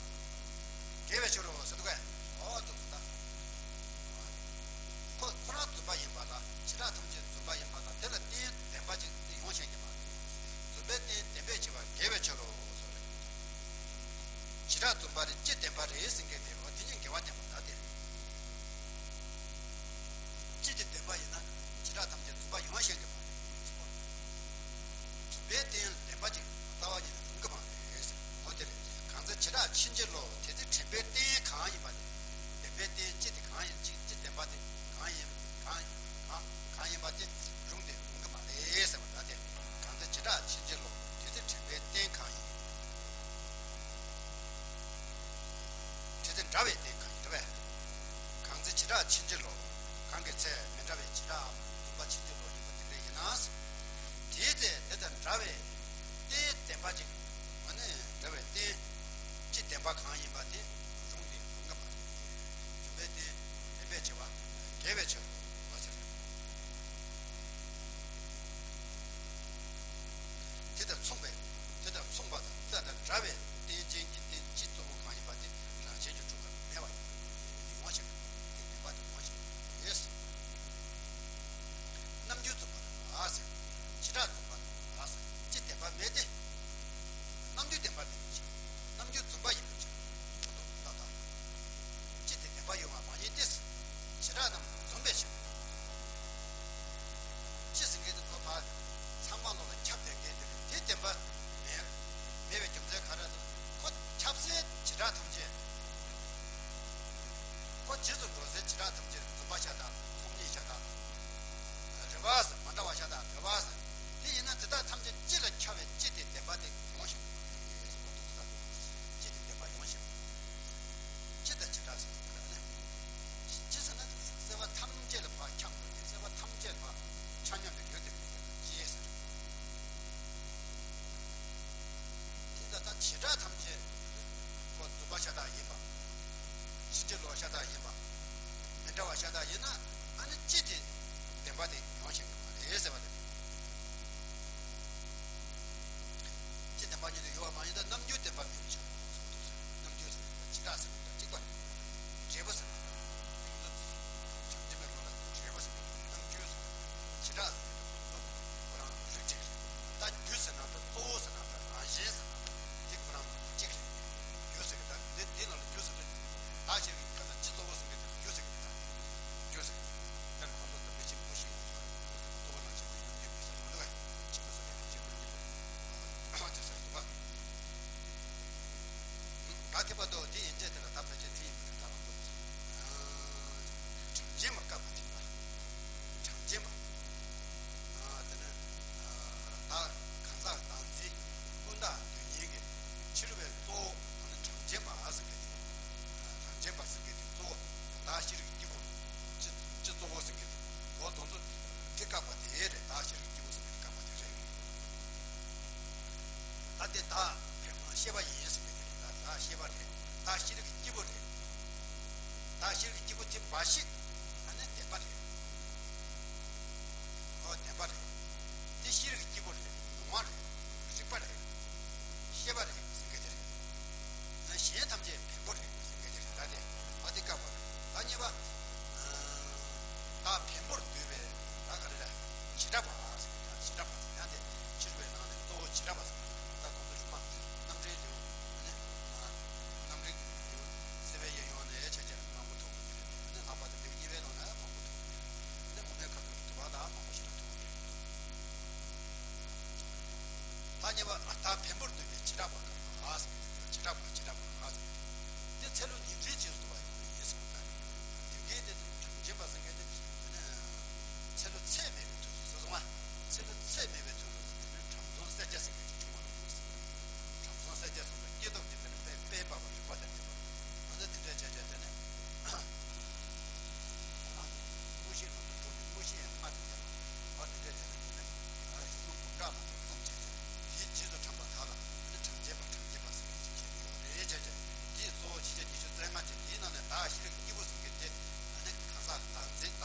དགེ་བའི་ཕྱིར་རོ་ཟེར་འདུག་གས། ཨོ་ཏོ་ད། ཁོ་ཁོ་རང་རྫུན་པ་ཡིན་པ་ལ་བྱེ་བྲག་ཐམས་ཅད་རྫུན་པ་ཡིན་པ་དང་དེ་ལ་རྟེན་བདེན་པ་ཅིག་དེ་ཡོང་ཤེས་ཀྱི་མ་རེད། རྫུན་པའི་རྟེན་བདེན་པས་ཕྱེ་བ་དགེ་བའི་ཕྱིར་རོ་ཟེར་རེད། བྱེ་བྲག་རྫུན་པ་རེད། སྤྱི་བདེན་པ་རེད་ཟེར་མཁན་དེ་རོ། དེ་ཉིད་དགེ་བ་བསྟན་པ་ད་དེ། སྤྱི་དེ་བདེན་པ་ཡིན་ན་བྱེ་བྲག་ཐམས་ཅད་རྫུན་པ་ཡོང་ཤེས་ཀྱི་མ་རེད། རྫུན་པའི་རྟེན་བདེན་པ་ཅིག་རྩ་བ་ཉིད་ནས་ཡོང་གི་མ་རེད། འོ་དེ་རེད། གང་ཚེ་བྱེ་བྲག་ཕྱིན་ཅི་ལོག་དེ་ཚེ་དྲན་པའི་རྟེན་གང་ཡིན་པ་དེ། བདེན་པའི་རྟེན་སྤྱི་དེ་གང་ཡིན། སྤྱི་སྤྱི་བདེན་པ་དེ་གང་ཡིན། གང་གང་གང་ཡིན་པ་དེ་རུང་དེ་ཡོང་གི་མ་རེད་ཟེར་བ་ད་དེ། གང་ཚེ་བྱེ་བྲག་ཕྱིན་ཅི་ལོག་དེ་ཚེ་དྲན་པའི་རྟེན་གང་ཡིན། དེ་ཚེ་འདྲ་བའི་རྟེན་གང་ཡིན། འདྲ་བའི། གང་ཚེ་བྱེ་བྲག་ཕྱིན་ཅི་ལོག་གང་གི་ཚེ་མི་འདྲ་བའི་བྱེ་བྲག་རྫུན་པ་ཕྱིན་ཅི་ལོག་ཡིན་པ་དེ་འདྲ་ཡིན། དེ་དང་མཚུངས་པའི། དེ་དང་མཚུངས་པ་དང་དེ་དང་འདྲ་བའི་རྟེན་ཅན་གྱི་རྟེན་སྤྱི་གཙོ་བོ་གང་ཡིན་པ་དེ་རང་བཞིན་གྱིས་གྲུབ་པ་མེད་པ་ཡིན། ཡོང་བ་ཞིག་དེ་བདེན་པ་དེ་ཡོང་བ་ཞིག་ཡོད། རྣམ་འགྱུར་རྫུན་པ་དང་ཟེར། བྱེ་བྲག་རྫུན་པ་དང་ཟེར། སྤྱི་བདེན་པ་མེད་དེ། རྣམ་འགྱུར་བདེན་པ་མེད་པའི་ཕྱིར། རྣམ་འགྱུར་རྫུན་པ་ཡིན་པའི་ཕྱིར། ཁོ་ཐོག་ཏུ་ལྟ་སྟངས། སྤྱི་དེ་བདེན་པ་ཡོད་པ་མ་ཡིན་ཏེ། བྱེ་བྲག་རྣམས་རྫུན་པའི་ཕྱིར། སྤྱི་ཟེར་མཁན་དེ་ཁོ་ཕར་ཚང་མ་ལོག་ལ་ཁྱབ་བསྡད་མཁན་དེ་རེད། དེ་བདེན་པ་མེད། མེད་པའི་རྒྱུ་མཚན་ག་རེ་ཟེར་ན། ཁོ་ཁྱབ་སའི་བྱེ་བྲག་ཐམས་ཅད། ཁོ་རྗེས་སུ་འགྲོ་སའི་བྱེ་བྲག་ཐམས་ཅད་རྫུན་པ་ཤ་སྟག་ཁུངས་སྙེགས་ཤ་སྟག་རེད་པ་ཟེར། མ་འདྲ་བ་ཤ་སྟག་རེད་པ་ཟེར། དེ་ཡིན་ན་དེ་དག་ཐམས་ཅད་སྤྱི་ལ་ཁྱབ་པའི་སྤྱི་དེ་བདེན་པ་དེ་ཡོང་ཞིག་སྤྱི་དེ་བདེན་པ་ཡོང་ཞིག་སྤྱི་དང་བྱེ་བྲག་ཟེར་བ་དེ་ལ་ནི། སྤྱི་ཟེར་ན་སེལ་བ་ཐམས་ཅད་ལ་ཕར་ཁྱབ་འགྲོ་མཁན། སེལ་བ་ཐམས་ཅད་ལ་ཕར་ཆ་མཉམ་དུ་ཡོད་བསྡད་པའི་སྤྱི་ཟེར། དེ་ལྟ་ད་བྱེ་བྲག་ཐམས་ཅད་ཁོ་རྫུན་པ་ཤ་སྟག་ཡིན་པ། ཕྱིན་ཅི་ལོག་ཤ་སྟག་ཡིན་པ། མི་འདྲ་བ་ཤ་སྟག་ཡིན་ན། ཨ་ནི་སྤྱི་དེ་བདེན་པ་དེ་ཡོང་ཤེས་ཀྱི་མ་རེད་ཟེར་བ་དེ་རེད། སྤྱི་བདེན་པ་ཉིད་དུ་ཡོད་པ་མ་ཡིན་ཏེ། རྣམ་འགྱུར་བདེན་པ་མེད་པའི་ཕྱིར། རྣམ་འགྱུར་ཟེར་བ་བྱེ་བྲག་ཟེར་བ་དང་གཅིག་པ་རེད། འབྲས་བུ་ཟེར་བ་དང་། བྱང་ཆུབ་ཀྱི་སེམས་ལ་འབྲས་བུ་ཟེར་བ་དང་རྣམ་འགྱུར་ཟེར་བ་དང་བྱེ་བྲག་ཟེར་བ་དང་ཁོ་རང་རིགས་གཅིག་རེད། ད་རྒྱུ་ཟེར་ན་འདྲ། གཙོ་བོ་ཟེར་ན་འདྲ། རང་བཞིན་ཟེར་ན་འདྲ། དེ་ཁོ་རང་གཅིག་རེད། རྒྱུ་ཟེར་གི་ད་འདི་འདི་ནང་ལ་རྒྱུ་ཟེར་དུས། བདག་ཤེས་རིག་གི་ཁ་ན་སྤྱི་གཙོ་བོ་ཟེར་གི་དེ་རྒྱུ་ཟེར་གི་དེ་ད་རྒྱུ་ཟེར་གི་དེ་ལ་ཁོང་ཚོ་དང་མི་ཤེས་མི་ཤེས་ཡོད་ཚོ་གཙོ་བོ་རང་བཞིན་མ་ཡིན་པ་མེད་དགོས་ཟེར་མ་འདུག་ག་ཆེན་པོ་ཟེར་གི་ཆེན་པོ་ཡིན་པ་དེ་ཟེར་འདུག་ག་ད་དེ་བར་དུ་དེ་ཡན་ཆད་དེ་ལ་ད་ཕལ་ཆེར་དེ་ཡིན་པ་ད་རང་ཚོ་གྲངས་ཅན་པ་སྐབས་ལ་ཐིམ་པ། གྲངས་ཅན་པ། དེ་ནི་བདག་གང་ཟག་བདག་འཛིན་ཀུན་བཏགས་དོན་གཉེར་གྱི་ཕྱི་རོལ་པའི་གཙོ་བོ་གྲངས་ཅན་པ་ཟེར་མཁན་དེ། གྲངས་ཅན་པ་ཟེར་མཁན་དེ་གཙོ་བོ་བདག་ཤེས་རིག་གི་སྐྱེས་བུ། སྤྱི་སྤྱི་གཙོ་བོ་ཟེར་མཁན་དེ། འོ་དོན་ཚོ་དེ་བཀག་པ་དེ་རེད། བདག་ཤེས་རིག་གི་སྐྱེས་བུ་ཟེར་མཁན་དེ་བཀག་པ་དེ་རེད། ད་དེ་བདག་ཤེས་པ་ཡིན་ཟེར་མཁན་དེ་རེད། ད་བདག་ཤེས་པ་རེད། བདག་ཤེས་རིག་གི་སྐྱེས་བུ་རེད། བདག་ཤེས་རིག་གི་སྐྱེས་བུ་དེ་འབའ་ཞིག་ཨ་ནི་བདེན་པ་རེད། འོ་བདེན་པ་རེད། དེ་ཤེས་རིག་གི་སྐྱེས་བུ་རེད། ངོ་བོ་རེད། རིག་པ་རེད། ཤེས་པ་རེད་ཟེར་མཁན་དེ་རེད། གཞན་ཐམས་ཅད་བེམ་པོ་རེད་ཟེར་མཁན་དེ་རེད། ད་དེ་ཨ་དེ་བཀག་པ་རེད། ད་གཉིས་པ། བདག་བེམ་པོར་འདུས་པའི་ད་ག་རེ་རེད། བྱེ་བྲག་པ་ཟེར། བྱེ་བྲག་པ་ཟེར་ཡང་དེ་ཕྱི་རོལ་པའི་ནང་ནས་གཙོ་བོ་བྱེ་བྲག་པ་ཟེར། ད་ཁོང་ཚོ་རིག་མ་རྣམ་འགྲེལ་དེ་ནི་རྣམ་རིག་སེལ་བའི་གཡས་གཡོན་ནས་ཆ་ཆ་མང་པོ་ཐུག་པ་དེ་རེད། ནི་ལྷག་པར་དུ་ལེའུ་གཉིས་པའི་ནང་ན་མང་པོ་ཐུག་པ་རེད། ནི་མུ་ནེ་ཁ་ཐུག་གི་དུ་བ་ལ་མང་པོ་ཞིག་ལ་ཐུག་པ་རེད། ད་གཉིས་པ། ད་བེམ་པོར་འདུས་པའི་བྱེ་བྲག་པ་ག་རེ་ཟེར། བྱེ་བྲག་པ་བྱེ་བྲག་པ་ག་རེ་ཟེར། དེ་ཚེ་ལུས་ཉིང་ཁྲིའི་རྗེས་སུ་འདུ་བ་ཡིན་ཟེར་བ་ལྟར། དེ་གའི་དེ་གྲངས་ཅན་པ་ཟེར་མཁན་དེ་ནི་ཚེ་ལུས་ཚད་མེད་པའི་དུས་སུ་ཟེར་སོང་ང་། ཚེ་ལུས་ཚད་མེད་པའི་དུས་སུ་དེ་ནི་དྲང་སྲོང་གསལ་རྒྱལ་ཟེར་མཁན་ཅིག་བྱུང་བ་ལ་ཟེར། དྲང་སྲོང་གསལ་རྒྱལ་སོང་ཙང་སྐྱེས་སྟོབས་དེ་དེ་ནི་དཔེ་དཔེ་འབར་བ་རིག་པ་དང་ལྡན་པ། འོ་ན་དེ་འདྲ་བྱས་བྱས་དེ་ནི། དངོས་གཞིའི་ལམ་དུ་འགྲོ་ནས་དངོས་གཞི་ཡང་སྔར་དང་མཐུན་པ། འོ་དེ་འདྲ་བྱས་ན་དེ་ནི་ཨ་གཞུང་ལུགས་འབུམ་ཕྲག་མང་པོ་བསྲུངས་བྱས་ཏེ་དེའི་རྗེས་སུ་འབྲངས་པ་དག་ལ་དེ་ནི་གྲངས་ཅན་པ་གྲངས་ཅན་པ་ཟེར་མཁན་ཅིག་བྱས་ཡོད་རེད་བྱས་བྱས། དེའི་གཙོ་བོ་ཕྱི་རྒྱལ་ཉི་ཤུ་རྩ་ལྔ་ཅན་དེའི་ནང་ནས་བདག་ཤེས་རིག་གི་སྐྱེས་བུ་ཟེར་མཁན་དེ་ཨ་ནི་གང་ཟག་བདག་འཛིན་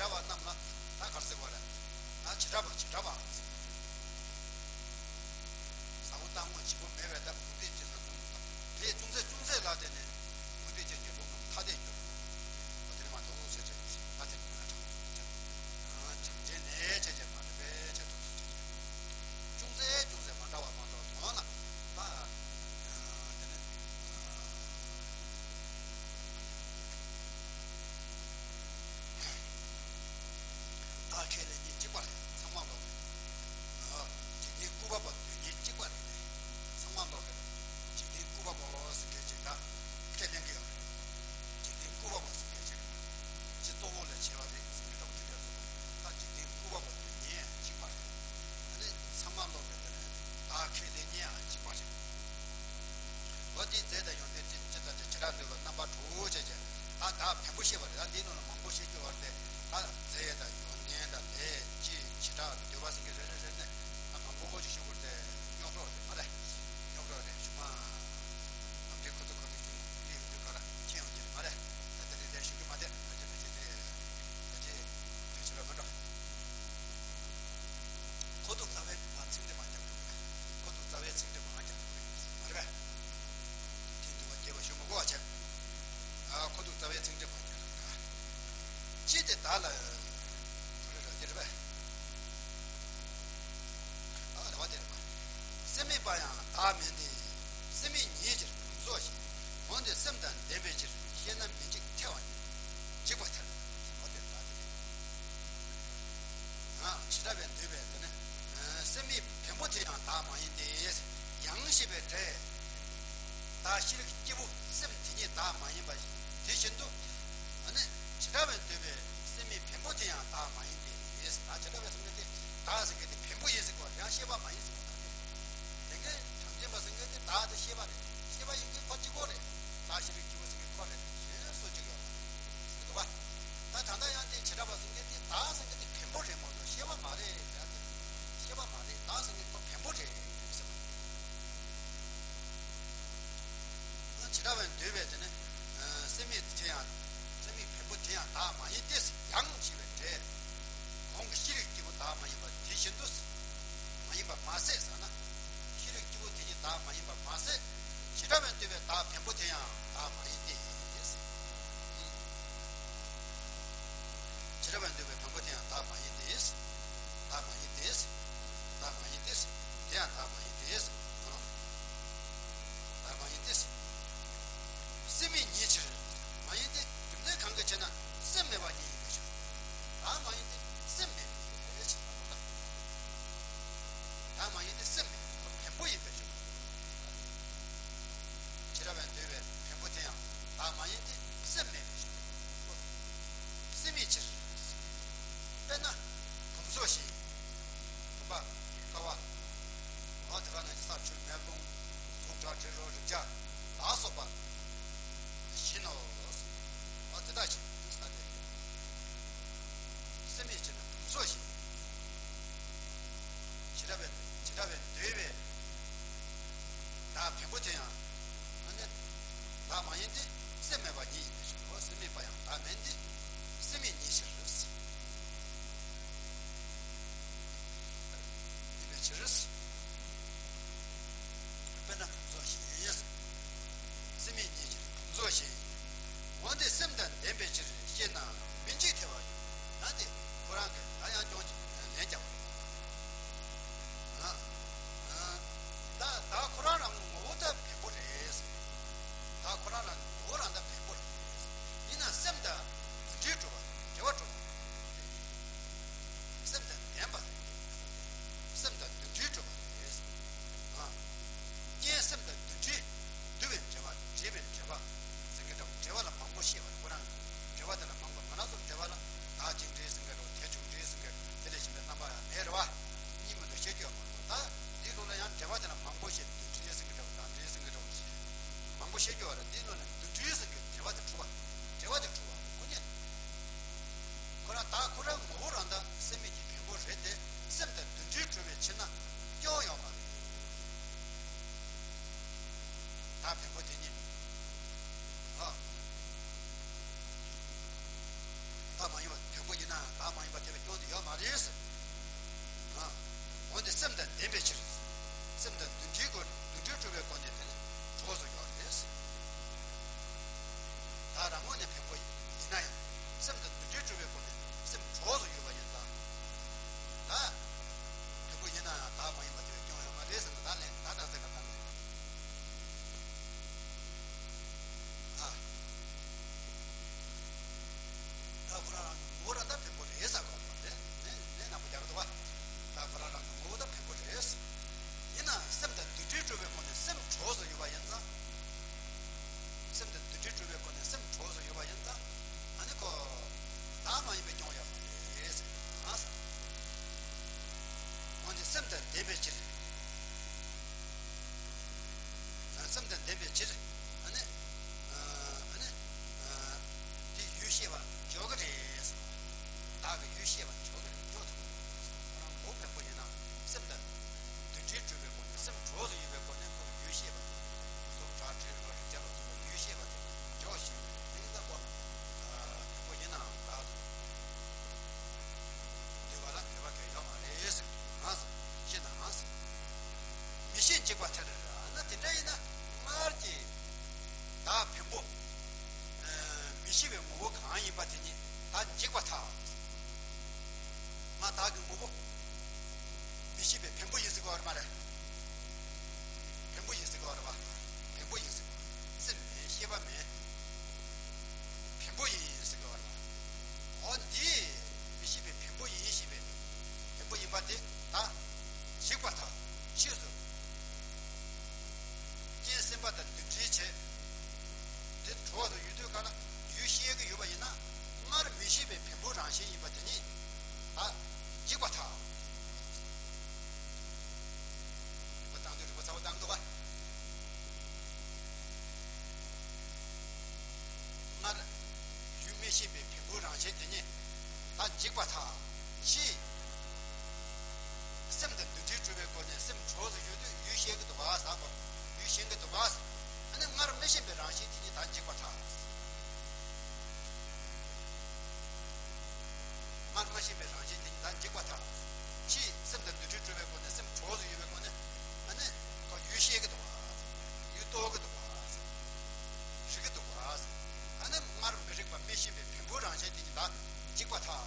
བྱེ་བྲག་པ་རྣམས་ལ་ད་ག་རེ་ཟེར་དགོས་རེད། ད་བྱེ་བྲག་པ་བྱེ་བྲག་པ་ཟེར། ཟ་འོག་རྟག་དངོས་བྱེད་པོ་མེད་པའི་ད་མུ་སྟེགས་ཅན་ཟེར་གསུངས་འདུག་དེ་ཅུང་ཟད་ཅུང་ཟད་ལ་བརྟེན་ནས་མུ་སྟེགས་ཅན་གྱི་ལུགས་རྣམས་ཐ་དད་འགྱུར། འོ་དེ་ནི་མ་གཏོགས་ཟེར་བྱས་ད་དེ་ནི་ང་དྲང་དྲང་བྱས་ནས་བྱས་བྱས་མ་རེད་པས་བྱས་ཐུགས་སུ་ཆུད། ཅུང་ཟད་ཅུང་ཟད་མ་འདྲ་བ་མ་གཏོགས་དོན་ལ་ད་དེ་ནི། བདག་ཁས་ལེན་མཁན་གཅིག་པ་རེད། ཚང་མ་ལོག་གི་འཇིག་རྟེན་ལྐུགས་པ་པོ་འདོད་མཁན་གཅིག་པ་རེད། ཚང་མ་ལོག་གི་འཇིག་རྟེན་ལྐུགས་པ་པོ་ཟེར་མཁན་གཅིག་ད་ཁས་ལེན་གི་ཡོད་རེད། འཇིག་རྟེན་ལྐུགས་པ་པོ་ཟེར་མཁན་གཅིག་སྤྱི་གཙོ་བོ་ལས་བྱས་པ་རེད་ཟེར་མཁན་འདྲ་པོ་དེ་འདྲ་ཟེར་བ་ད་འཇིག་རྟེན་ལྐུགས་པ་པོ་འདོད་མཁན་གཅིག་པ་རེད། ཨ་ནི་ཚང་མ་ལོག་གི་དེ་ནི་བདག་ཁས་ལེན་མཁན་ཡང་གཅིག་པ་རེད། འོ་དེའི་རྫས་དང་ཡོན་ཏན་ཅི་ཅི་ལྟར་བྱ་བྱེ་བྲག་འདོད་པ་རྣམ་པ་དྲུག་བྱས་བྱས་ད་བདག་བེམ་པོ་ཤེས་པ་རེད། ད་འདིའི་ནང་ལ་མང་པོ་བཤད་རྒྱུ་བར་ཏེ་ད་རྫས་དང་ཡོན་ཏན་དང་ལས་ཀྱི་བྱེ་བྲག་འདོད་པ་ཟེར་གྱི་རེ་རེ་རེ་ནས་ད་མང་པོ་ཅིག་ཞུ་དགོས་ཏེ་རྙོག་གྲོགས་རེད་མ་རེད། རྙོག་གྲོགས་རེད་ཞུ་མ། ནམ་རྒྱུན་ཁོ་ཚོ་ཁོ་ཚོ་ཞུ་འདི་ཡོང་དུས་ག་ར་མཁྱེན་ཡོང་གི་རེད་མ་རེད། ད་དེ་རེ་རེ་ཞུ་གི་མ་བསྡད་ད་ཅི་ད་ཅི་དེ་ད་ཅི་དེ་བྱེད་པ་མ་འགྲོ། ཁོ་ཐུག་རྩ་བའི་མ་ཚིག་འདི་མ་རྒྱབ་དགོས་པས། ཁོ་ཐུག་རྩ་བའི་ཚིག་འདི་མ་རྒྱབ་དགོས་པས་མ་རེད་པས། དེ་འདུལ་བ་རྒྱས་པ་ཞུ་མ་དགོས་པ་བྱས། ཨ་ཁོ་ཐུག་རྩ་བའི་ཚིག་འདི་མ་རྒྱབ་ལ་ད། ཅི་སྟེ་བདག་ལ། ག་རེ་ར་དེ་རེད་པས། ཨ་རེ་བ་དེ་རེད་པ། སེམས་མེད་པ་ཡང་བདག་མིན་ཏེ། སེམས་མེད་ཉིད་ཕྱིར་གང་ཚོགས་ཤིང་། འོན་ཏེ་སེམས་དང་ལྡན་པའི་ཕྱིར། ཤེས་ན་མི་འཇིགས་ཐལ་བ་ཉིད། འཇིགས་པར་ཐལ། འོ་དེ་རེད་ད་དེ་རེད། ང་བྱེ་བྲག་པས་འདོད་པའི་དེ་ནི། སེམས་མེད་བེམ་པོ་དེ་ཡང་བདག་མ་ཡིན་ཏེ། ཡང་ཞེས་པའི་སྒྲས། བདག་ཤེས་རིག་སྐྱེས་བུ་སེམས་དེ་ཉིད་བདག་མ་ཡིན་པ་དེ་བཞིན་དུ། ཨ་ནི་བྱེ་བྲག་པས་འདོད་པའི་སེམས་མེད་བེམ་པོ་དེ་ཡང་བདག་མ་ཡིན་ཏེ། ད་བྱེ་བྲག་པས་གསུངས་མཁན་དེ་བདག་ཟེར་མཁན་དེ་བེམ་པོ་ཡིན་ཟེར་གོ་ཡང་ཤེས་པ་མ་ཡིན་ཟེར་གོ་ད་དེ། དེ་གའི་གྲངས་ཅན་པ་ཟེར་མཁན་དེ་བདག་དེ་ཤེས་པ་རེད། ཤེས་པ་ཡིན་མཁན་ཁོ་གཅིག་པོ་རེད། བདག་ཤེས་རིག་སྐྱེས་བུ་ཟེར་མཁན་ཁོ་རེད། གཞན་སུ་གཅིག་ཡོད་མ་རེད། འདུག་བ། ད་ད་ལྟ་ཡང་དེ་བྱེ་བྲག་པ་གསུངས་མཁན་དེ་བདག་ཟེར་མཁན་དེ་བེམ་པོ་རེད་མ་གཏོགས་ཤེས་པ་མ་རེད་ཟེར་ཡ་དེ། ཤེས་པ་མ་རེད། བདག་ཟེར་མཁན་ཁོ་བེམ་པོ་རེད་ཟེར་བ། བྱེ་བྲག་པས་འདོད་པའི་དེ་ནི། སེམས་མེད་དེ་ཡང་། སེམས་མེད་བེམ་པོ་དེ་ཡང་བདག་མ་ཡིན་ཏེ། ཡང་ཞེས་པའི་སྒྲས། གོང་གི་ཤེས་རིག་སྐྱེས་བུ་བདག་མ་ཡིན་པ་དེ་བཞིན་དུ། མ་ཡིན་པ་མ་ཟད་ཟེར་ན། ཤེས་རིག་སྐྱེས་བུ་དེ་ཉིད་བདག་མ་ཡིན་པ་མ་ཟད། བྱེ་བྲག་པས་འདོད་པའི་བདག་བེམ་པོ་དེ་ཡང་བདག་མ་ཡིན་ཏེ། བྱེ་བྲག་པས་འདོད་པའི་བེམ་པོ་དེ་ཡང་བདག་མ་ཡིན་ཏེ། བདག་མ་ཡིན་ཏེ། བདག་མ་ཡིན་ཏེ། དེ་ཡང་བདག་མ་ཡིན་ཏེ། བདག་མ་ཡིན་ཏེ། སེམས་མེད་ཉིད་ཕྱིར་མ་ཡིན་ཏེ། རྒྱུ་མཚན་གང་གིས་ཕྱིར་ན་སེམས་མེད་པ་ཉིད་ཡིན་པའི་ཕྱིར། བདག་མ་ཡིན་ཏེ་སེམས་མེད་པའི་ཕྱིར་ལ་ལོ། བདག་མ་ཡིན་ཏེ་སེམས་མེད་པ་བེམ་པོ་ཡིན་པའི་ཕྱིར། བྱེ་བྲག་པས་འདོད་པའི་བེམ་པོ་དེ་ཡང་བདག་མ་ཡིན་ཏེ་སེམས་མེད་པའི་ཕྱིར། སེམས་མེད་ཕྱིར། དཔེར་ན་གོམས་སོ་ཞེས། བུམ་པ། ཀ་བ། འོ་དེ་ག་ནང་བཞིན་ས་ཆུ་མེ་རླུང་། གཟུགས་སྒྲ་དྲི་རོ་རེག་བྱ་ལ་སོགས་པ་བཞིན་ནོ། འོ་དེ་དག་བཞིན་དུ་ས་དེ། སེམས་མེད་ཕྱིར་ན་གོམས་སོ་ཞེས། བྱེ་བྲག་པས་བྱེ་བྲག་པས་འདོད་པའི་བདག་བེམ་པོ་དེ་ཡང་། ཨ་ནི་བདག་མ་ཡིན་ཏེ་སེམས་མེད་པ་ཉིད་ཡིན་པའི་ཕྱིར་རོ། སེམས་མེད་པ་ཡང་བདག་མིན་ཏེ་སེམས་མེད་ཉིད་ཕྱིར། ཡིན་པའི་ཕྱིར། དཔེར་ན་གོམས་སོ་ཞེས། སེམས་མེད་ཉིད་ཕྱིར་གོམས་སོ་ཞེས། འོན་ཏེ་སེམས་དང་ལྡན་པའི་ཕྱིར་ཤེས་ན་མི་འཇིགས་ཐལ་བ་ཡིན། ན་དེ་ཁོ་རང་གིས་ད་ཡང་སྐྱོན་ལན་རྒྱག་པ་རེད། ད་ད་ཁོ་རང་རང་ངོ་བོ་ད་བེམ་པོ་རེད། ད་ཁོ་རང་རང་ངོ་བོ་རང་ད་བེམ་པོ་རེད། ཡིན་ན་སེམས་དང་འདུ་འབྲལ་གྲུབ་པ་འབྲེལ་བ་གྲུབ་པ། སེམས་དང་ལྡན་པ་རེད། སེམས་དང་འདུ་འབྲལ་གྲུབ་པ་རེད། ཨ། རྐྱེན་སེམས་དང་འདུ་འབྲལ། འདུ་བའི་འབྲེལ་བ་འབྲེལ་བའི་འབྲེལ་བ་ཟེར་མཁན་འདྲ་བོ་འབྲེལ་བ་ལ་མང་པོ་བཤད་པ་རེད། ཁོ་རང་འབྲེལ་བ་དེ་ལ་མང་པོ་ང་རང་ཚོ་འབྲེལ་བ་ལ་བདག་གཅིག་འབྲེལ་ཟེར་མཁན་འདྲ་བོ་དེ་ཆུང་འབྲེལ་ཟེར་མཁན་དེ་ལས་གཞན་པའི་རྣམ་པ་ཡང་མེད་རེད་བ། གཉིས་མ་གཏོགས་བཤད་རྒྱུ་ཡང་མང་པོ། ད་འདིའི་ལུགས་ལ་ཡང་འབྲེལ་བ་དེ་ལ་མང་པོ་བཤད། འདུ་འབྲལ་ཟེར་མཁན་འདྲ་བོ་བདག་འབྲེལ་ཟེར་མཁན་འདྲ་བོ་ཞེས་མང་པོ་བཤད་རྒྱུ་བ་རེད། འདིའི་ལུགས་ལ་འདུ་འབྲལ་ཟེར་མཁན་འབྲེལ་བ་དེ་འཁྲུལ་བ། འབྲེལ་བ་དེ་འཁྲུལ་བ་ཁོ་ཉིད། ཁོ་རང་བདག་ཁོ་རང་ངོ་བོ་རང་ད་སེམས་མེད་ཀྱི་བེམ་པོ་རེད་དེ། སེམས་དང་འདུ་འབྲལ་གྲུབ་པའི་ཕྱིར་ན་སྐྱོན་ཡོད་མ་རེད། བདག་བེམ་པོ་དེ་ཉིད། ཨ། བདག་མ་ཡིན་པ་བེམ་པོ་ཡིན་ན་བདག་ ལྡན་པའི་ཕྱིར། སེམས་དང་འདུ་འབྲལ་སྒོ་འདུ་འབྲལ་གྲུབ་པའི་སྒོ་ནས་དེ་ནི་གྲོགས་སུ་ཡོད་རེད། བདག་རང་ངོས་ནས་བེམ་པོ་ཡིན་ན་ཡང་སེམས་དང་འདུ་འབྲལ་གྲུབ་པའི་སྒོ་ནས་སེམས་གྲོགས་སུ་ཡོད་པ་ཡིན་ཙང་། ད་བེམ་པོ་ཡིན་ན་ཡང་བདག་མ་ཡིན་པ་དེ་བས་སྐྱོན་ཡོད་མ་རེད་ཟེར་ན་ད་ལན་ད་ད་ཟེར་ག་ད་ལན། ཨ། ད་ཁོ་རང་རང་གི་ངོ་བོ་རང་ད་བེམ་པོ་རེད་ཟེར་དགོས་པ་རེད། ནས་ནས་ནག་པོ་རྒྱག་འདུག་བ། ད་ཁོ་རང་རང་གི་ངོ་བོ་ད་བེམ་པོ་རེད། ཡིན་ནའང་སེམས་དང་འདུ་འབྲལ་གྲུབ་པའི་སྒོ་ནས་སེམས་གྲོགས་སུ་ཡོད་པ་ཡིན་ཙང་། སེམས་དང་འདུ་འབྲལ་གྲུབ་པའི་སྒོ་ནས་སེམས་གྲོགས་སུ་ཡོད་པ་ཡིན་ཙང་། ཨ་ནི་ཁོ་བདག་མ་ཡིན་པའི་སྐྱོན་ཡོད་མ་རེད་ཟེར་གྱི་འདུག་ཨང་། འོན་ཏེ་སེམས་དང་ལྡན་པའི་ཕྱིར། སེམས་དང་ལྡན་པའི་ཕྱིར། ཨ་ནི། ཨ་ནི། དེ་ཡུལ་ཤེས་པ་འཇོག་གི་རེད། བདག་གི་ཡུལ་ཤེས་པ་འཇོག་གི་རེད། འཇོག་ཐུབ་ཀྱི་རེད། ཁོ་རང་ངོ་བོ་བེམ་པོ་ཡིན་ན་སེམས་དང་འདུ་འབྲལ་གྲུབ་པའི་སྒོ་ནས་སེམས་གྲོགས་སུ་ཡོད་པའི་སྒོ་ནས་ཁོ་གི་ཡུལ་ཤེས་པ་དེ་དུག་དྲག་བྲལ་བ་རིག་བྱ་བ་ཐུབ་པ་ཡུལ་ཤེས་པ་དེ་འཇོག་ཞིང་དེ་ལྟ་བུ་བེམ་པོ་ཡིན་ནའང་བདག་ཏུ། འདུལ་བ་ལ་འགལ་བ་གང་ཡོད་མ་རེད་ཟེར་གྱི་འདུག་ཨང་། ཤེས་ན་ཨང་། མི་ཤེས་འཇིགས་པ་ཐལ། ཨ་ན་དེ་འདྲ་ཡིན་ན་སྔར་གྱི་བདག་བེམ་པོ། མི་ཤེས་པའི་ངོ་བོ་གང་ཡིན་པ་དེ་ཉིད་བདག་འཇིག་པར་ཐལ། ང་བདག་གི་ངོ་བོ་མི་ཤེས་པའི་བེམ་པོ་ཡིན་ཟེར་གྱི་ཡོད་རེད་མ་རེད། བེམ་པོ་ཡིན་ཟེར་གྱི་ཡོད་རེད་བ། བེམ་པོ་ཡིན་ཟེར་གྱི་ཡོད་རེད། སེམས་མེད་ཤེས་པ་མེད། བེམ་པོ་ཡིན་ཟེར་གྱི་ཡོད་རེད་བ། འོ་འདི་མི་ཤེས་པའི་བེམ་པོ་ཡིན་ཞེས་པའི་བེམ་པོ་ཡིན་པ་དེ་ད་འཇིག་པར་ཐལ། ཕྱིས་སུ་རྐྱེན་སེམས་པ་དང་འདུ་འབྲལ་བྱས། དེ་གྲོགས་སུ་ཡོད་དུས་ག་ལ་ཡུལ་ཤེས་ཀྱི་ཡོད་པ་ཡིན་ན་སྔར་མི་ཤེས་པའི་བེམ་པོ་རང་བཞིན་ཡིན་པ་དེ་ཉིད་ད་འཇིག་པར་ཐལ། རིག་པ་བཏང་དུས་རིག་པ་རྩ་བ་བཏང་འདུག་ག་སྔར་ཡུལ་མི་ཤེས་པའི་བེམ་པོ་རང་བཞིན་དེ་ཉིད་ད་འཇིག་པར་ཐལ། ཕྱིས་སེམས་དང་འདུ་འབྲལ་གྲུབ་པའི་སྒོ་ནས་སེམས་གྲོགས་སུ་ཡོད་དུས་ཡུལ་ཤེས་ཀྱི་འདུག་ག་ཟེར་གོ། ཡུལ་ཤེས་ཀྱི་འདུག་ག་ཨ་ནི་སྔར་མི་ཤེས་པའི་རང་བཞིན་དེ་ཉིད་ད་འཇིག་པར་ཐལ། སྔར་མ་ཤེས་པའི་རང་བཞིན་དེ་ཉིད་ད་འཇིག་པར་ཐལ། ཕྱིས་སེམས་དང་འདུ་འབྲལ་གྲུབ་པའི་སྒོ་ནས་སེམས་གྲོགས་སུ་ཡོད་པའི་སྒོ་ནས་ཨ་ནི་ཁོ་ཡུལ་ཤེས་ཀྱི་འདུག་ག་ཡུལ་རྟོགས་ཀྱི་འདུག་ག་རིག་གི་འདུག་ག་ཨ་ནི་སྔར་མི་རིག་པ་མི་ཤེས་པའི་བེམ་པོ་རང་བཞིན་དེ་ཉིད་ད་འཇིག་པར་ཐལ།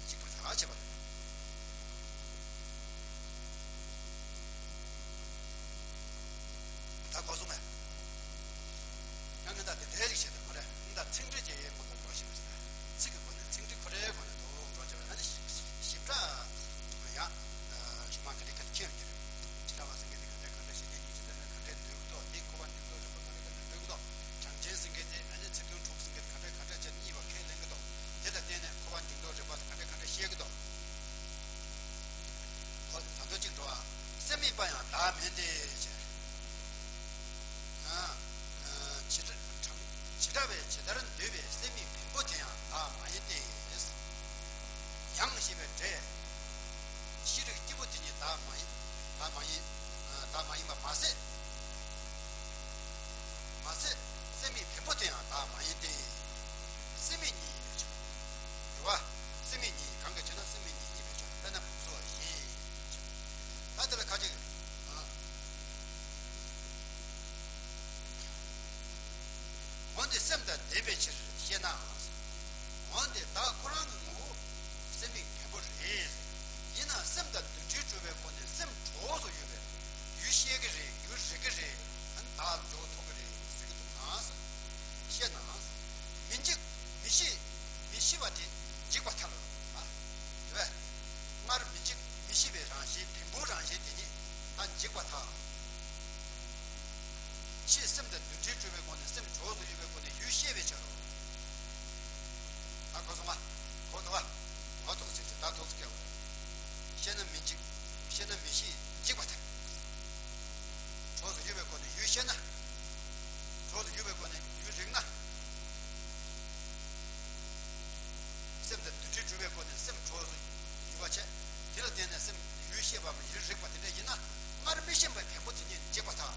འཇིག་པར་ཐལ་བྱེད་པ་རེད། ད་གོ་སོང་ངས། ཡང་ངས་ད་དེ་འདྲའི་ཞིག་བཤད་དང་མ་རེད། ངས་ད་ཚིག་འགྲེལ་བྱེད་ཡས་ངོ་ཐོག་འགྲོ་ཞིག་རེད། ཚིག་གི་སྒོ་ནས་ཚིག་འགྲེལ་ཁོ་རའི་སྒོ་ནས་འདུག་འགྲོ་བྱ་བ་ཨ་ནི་ཞིབ་ཞིབ་ཕྲ་ཡང་ཞུ་མ་ག་རེ་ག་རེ་ཁྱེར་ཡོང་གི་རེད། ཕྱི་ལ་བ་ཟེར་མཁན་དེ་ག་འདྲ་ག་འདྲ་ཞིག་ནས་ཉིན་ཕྱི་ལ་ན་ག་འདྲ་འདུག་འདུག་དེ་ཁོ་པ་འདུག་འདུག་རིག་པ་ག་འདྲ་ག་འདྲ་འདུག་འདུག་གྲངས་ཅན་ཟེར་མཁན་དེ་ཨ་ནི་ཚིག་དོན་དྲུག་ཟེར་མཁན་ག་འདྲ་ག་འདྲ་བྱས་གཉིས་པ་ཁས་ལེན་གི་འདུག་དེ་ལ་བརྟེན་ནས་ཁོ་པ་འདུག་འདུག་རིག་པ་ག་འདྲ་ག་འདྲ་བཤད་གི་འདུག་ད་དུང་གཅིག་འགྲོ་ཨ། སེམས་མེད་པ་ཡང་བདག་མིན་ཏེ། ཇི་ལྟར་བས་ཇི་ལྟར་འདོད་པའི་སེམས་མེད་བེམ་པོ་དེ་ཡང་བདག་མ་ཡིན་ཏེ། ཡང་ཞེས་པའི་སྒྲས། ཤེས་རིག་སྐྱེས་བུ་དེ་ཉིད་བདག་མ་ཡིན། བདག་མ་ཡིན། བདག་མ་ཡིན་པ་མ་ཟད། མ་ཟད་སེམས་མེད་བེམ་པོ་དེ་ཡང་བདག་མ་ཡིན་ཏེ། སེམས་མེད་ཉིད་ཡིན་པས་ཆོག་རེད་བ། སེམས་མེད་ཉིད་གང་གི་ཕྱིར་ན་སེམས་མེད་ཉིད་ཡིན་པས་ཆོག་དཔེར་ན་བུམ་སོགས་བཞིན། ད་དེ་ལ་ཁ་ཅིག་འོན་ཏེ་སེམས་དང་ལྡན་པའི་ཕྱིར་ཞེ་ན། འོན་ཏེ་བདག་ཁོ་རང་གི་ངོ་བོ་སེམས་མེད་བེམ་པོ་རེད། ཡིན་ནའང་སེམས་དང་འདུ་འབྲལ་གྲུབ་པའི་སྒོ་ནས་སེམས་གྲོགས་སུ་ཡོད་པས་ཡུལ་ཤེས་ཀྱི་རེད། ཡུལ་རིག་གི་རེད། ཨ་ནི་བདག་ལ་འཇོག་ཐུབ་ཀྱི་རེད་ཟེར་གྱི་འདུག་ན། ཞེ་ན། མི་འཇིག་མི་ཤེས་མི་ཤེས་པ་དེ་འཇིག་པར་ཐལ། ཨ། དེ་བས། སྔར་མི་འཇིག་མི་ཤེས་པའི་རང་བཞིན་བེམ་པོའི་རང་བཞིན་དེ་ཉིད་ད་འཇིག་པར་ཐལ། ཕྱིས་སེམས་དང་འདུ་འབྲལ་གྲུབ་པའི་སྒོ་ནས་སེམས་གྲོགས་སུ་ཡོད་པའི་སྒོ་ནས་ཡུལ་ཤེས་པའི་ཕྱིར་རོ། ད་གོ་སོང་ང་། གོ་འདུག་ག་ངོ་ཐོག་ཚིག་ཅིག་ད་ཐོག་ཚིག་སྐྱེ་བ། ཤེས་ན་མི་འཇིག་ཤེས་ན་མི་ཤེས་འཇིག་པར་ཐལ། གྲོགས་སུ་ཡོད་པའི་སྒོ་ནས་ཡུལ་ཤེས་ན། གྲོགས་སུ་ཡོད་པའི་སྒོ་ནས་ཡུལ་རིག་ན། སེམས་དང་འདུ་འབྲལ་གྲུབ་པའི་སྒོ་ནས་སེམས་གྲོགས་སུ་ཡོད་པ་བྱས། དེ་ལ་བརྟེན་ནས་སེམས་ཡུལ་ཤེས་པའམ་ཡུལ་རིག་པ་དེ་འདྲ་ཡིན་ན་སྔར་མི་ཤེས་པའི་བེམ་པོ་དེ་ཉིད་འཇིག་པར་ཐལ།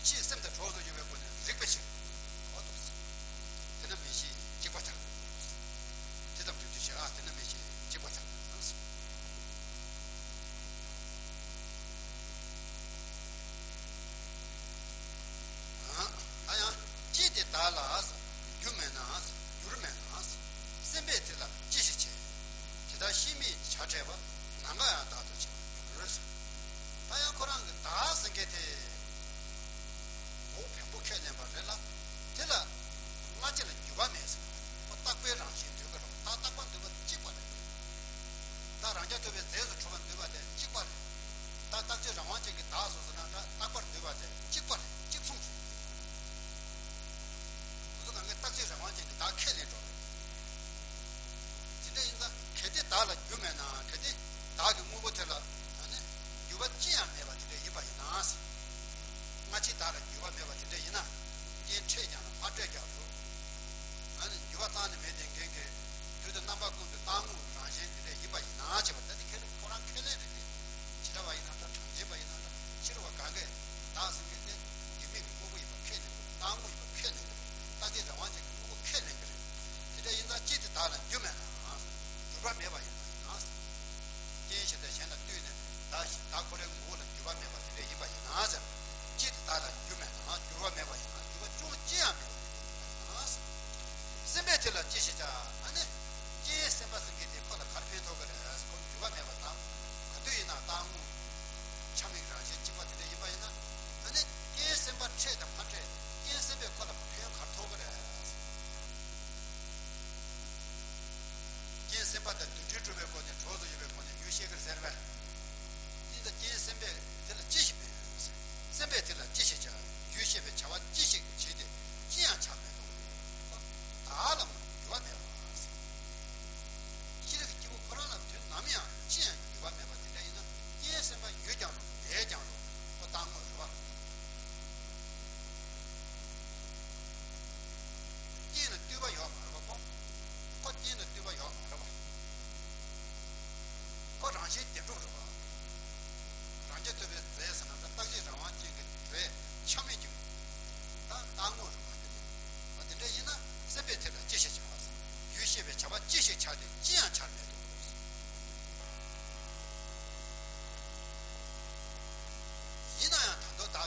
ཕྱིས་སེམས་དང་གྲོགས་སུ་ཡོད་པའི་སྒོ་ནས་རིག་པའི་ཕྱིར། འོ་འདུག་སེ། དེ་ནི་མི་ཤེས་འཇིག་པར་ཐལ། དེ་ཙམ་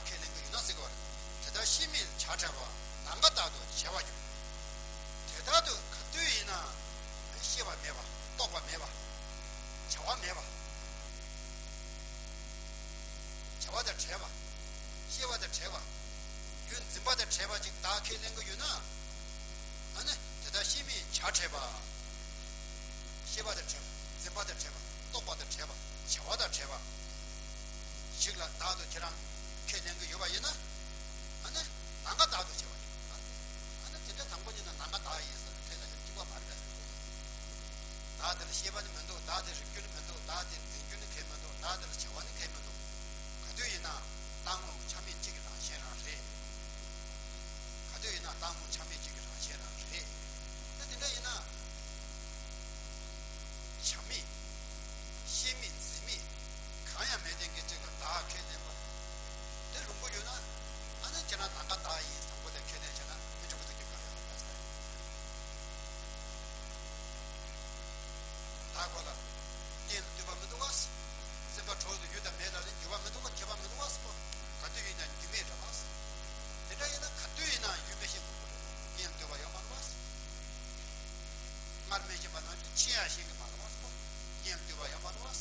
ཁས་ལེན་གྱི་ཡོད་ན་ཟེར་གྱི་ཡོད་རེད། དེ་ལྟར་ཤེས་མིན་བྱ་བྲལ་བ། ནམ་མཁའ་ལྟར་དུ་བྱེད་པར་འགྱུར། དེ་ལྟར་དུ་ག་དུས་ཡིན་ན་ཤེས་པ་མེད་པ། རྟོག་པ་མེད་པ། བྱ་བ་མེད་པ། བྱ་བ་དང་བྲལ་བ། ཤེས་པ་དང་བྲལ་བ། རྒྱུ་འཛིན་པ་དང་བྲལ་བ་ཅིག་བདག་ཁས་ལེན་གྱི་ཡོད་ན། ཨ་ནི་དེ་ལྟར་ཤེས་མིན་བྱ་བྲལ་བ། ཤེས་པ་དང་བྲལ་བ། འཛིན་པ་དང་བྲལ་བ། རྟོག་པ་དང་བྲལ་བ། བྱ་བ་དང་བྲལ་བ་ཞིག་ལ་བདག་ཏུ་ཁྱེད་རང་ཁས་ལེན་གྱི་ཡོད་པ་ཡིན་ན། ཨ་ནི་ནམ་མཁའ་ལྟར་དུ་བྱེད་པར་འགྱུར། ཨ་ནི་དེ་འདྲ་དང་པོ་ཉིད་ནས་ནམ་མཁའ་ལྟར་ཡིན་ཟེར་ན་ཁས་ལེན་གྱི་འགྲིག་པ་མ་རེད་པས། བདག་དེ་ལ་ཤེས་པ་ནི་མི་འདུག་བདག་དེ་རིག་རྒྱུ་ནི་མི་འདུག་བདག་དེ་འཛིན་རྒྱུ་ནི་གལ་མི་འདུག་བདག་དེ་ལ་བྱ་བ་ནི་གལ་མི་འདུག་ག་དུས་ཡིན་ན་རྟག་རྨོངས་ཆ་མེད་གཅིག་གི་རང་བཞིན་རང་རེད། ག་དུས་ཡིན་ན་རྟག་རྨོངས་ཆ་མེད་གཅིག་གི་རང་བཞིན་རང་རེད། ད་དེ་འདྲ་ཡིན་ན། བྱ་མེད། ཤེས་མེད་འཛིན་མེད་གང་ཡང་མེད་བསྟན་མཁན་གཅིག་ལ་བདག་ཁས་ལེན་པ། དེ་ལུང་པ་ཡོད་ན། ཨ་ནི་ཁྱེད་རང་ནམ་མཁའ་བདག་ཡིན་བཟང་པོ་དེ་ཁས་ལེན་བྱས་ན་མི་འགྲིག་པ་དེ་གཅིག་གང་ཡང་མེད་པ། བདག་ཁོ་ལ་གཏན་ལ་འདུས་པ་མི་འདུག་བ། སེམས་པ་གྲོགས་སུ་ཡུལ་དང་མེད་ལ་ལས་འགྱུར་བ་མི་འདུག་བ། ཁྱད་པར་མི་འདུག་བ། ག་དུས་ཡིན་ན་འདུས་མེད་རེད་བ། དེ་འདྲ་ཡིན་ན་ག་དུས་ཡིན་ན་ཡུལ་མེད་ཤེས་དགོས་པ་རེད། གཏན་ལ་འདུས་པ་ཡོད་མ་རེད་བ། སྔར་མི་ཤེས་པ་ནང་བཞིན་ཕྱི་ཡང་ཤེས་ཀྱི་མ་རེད་བ། གཏན་ལ་འདུས་པ་ཡོད་མ་རེད་བ།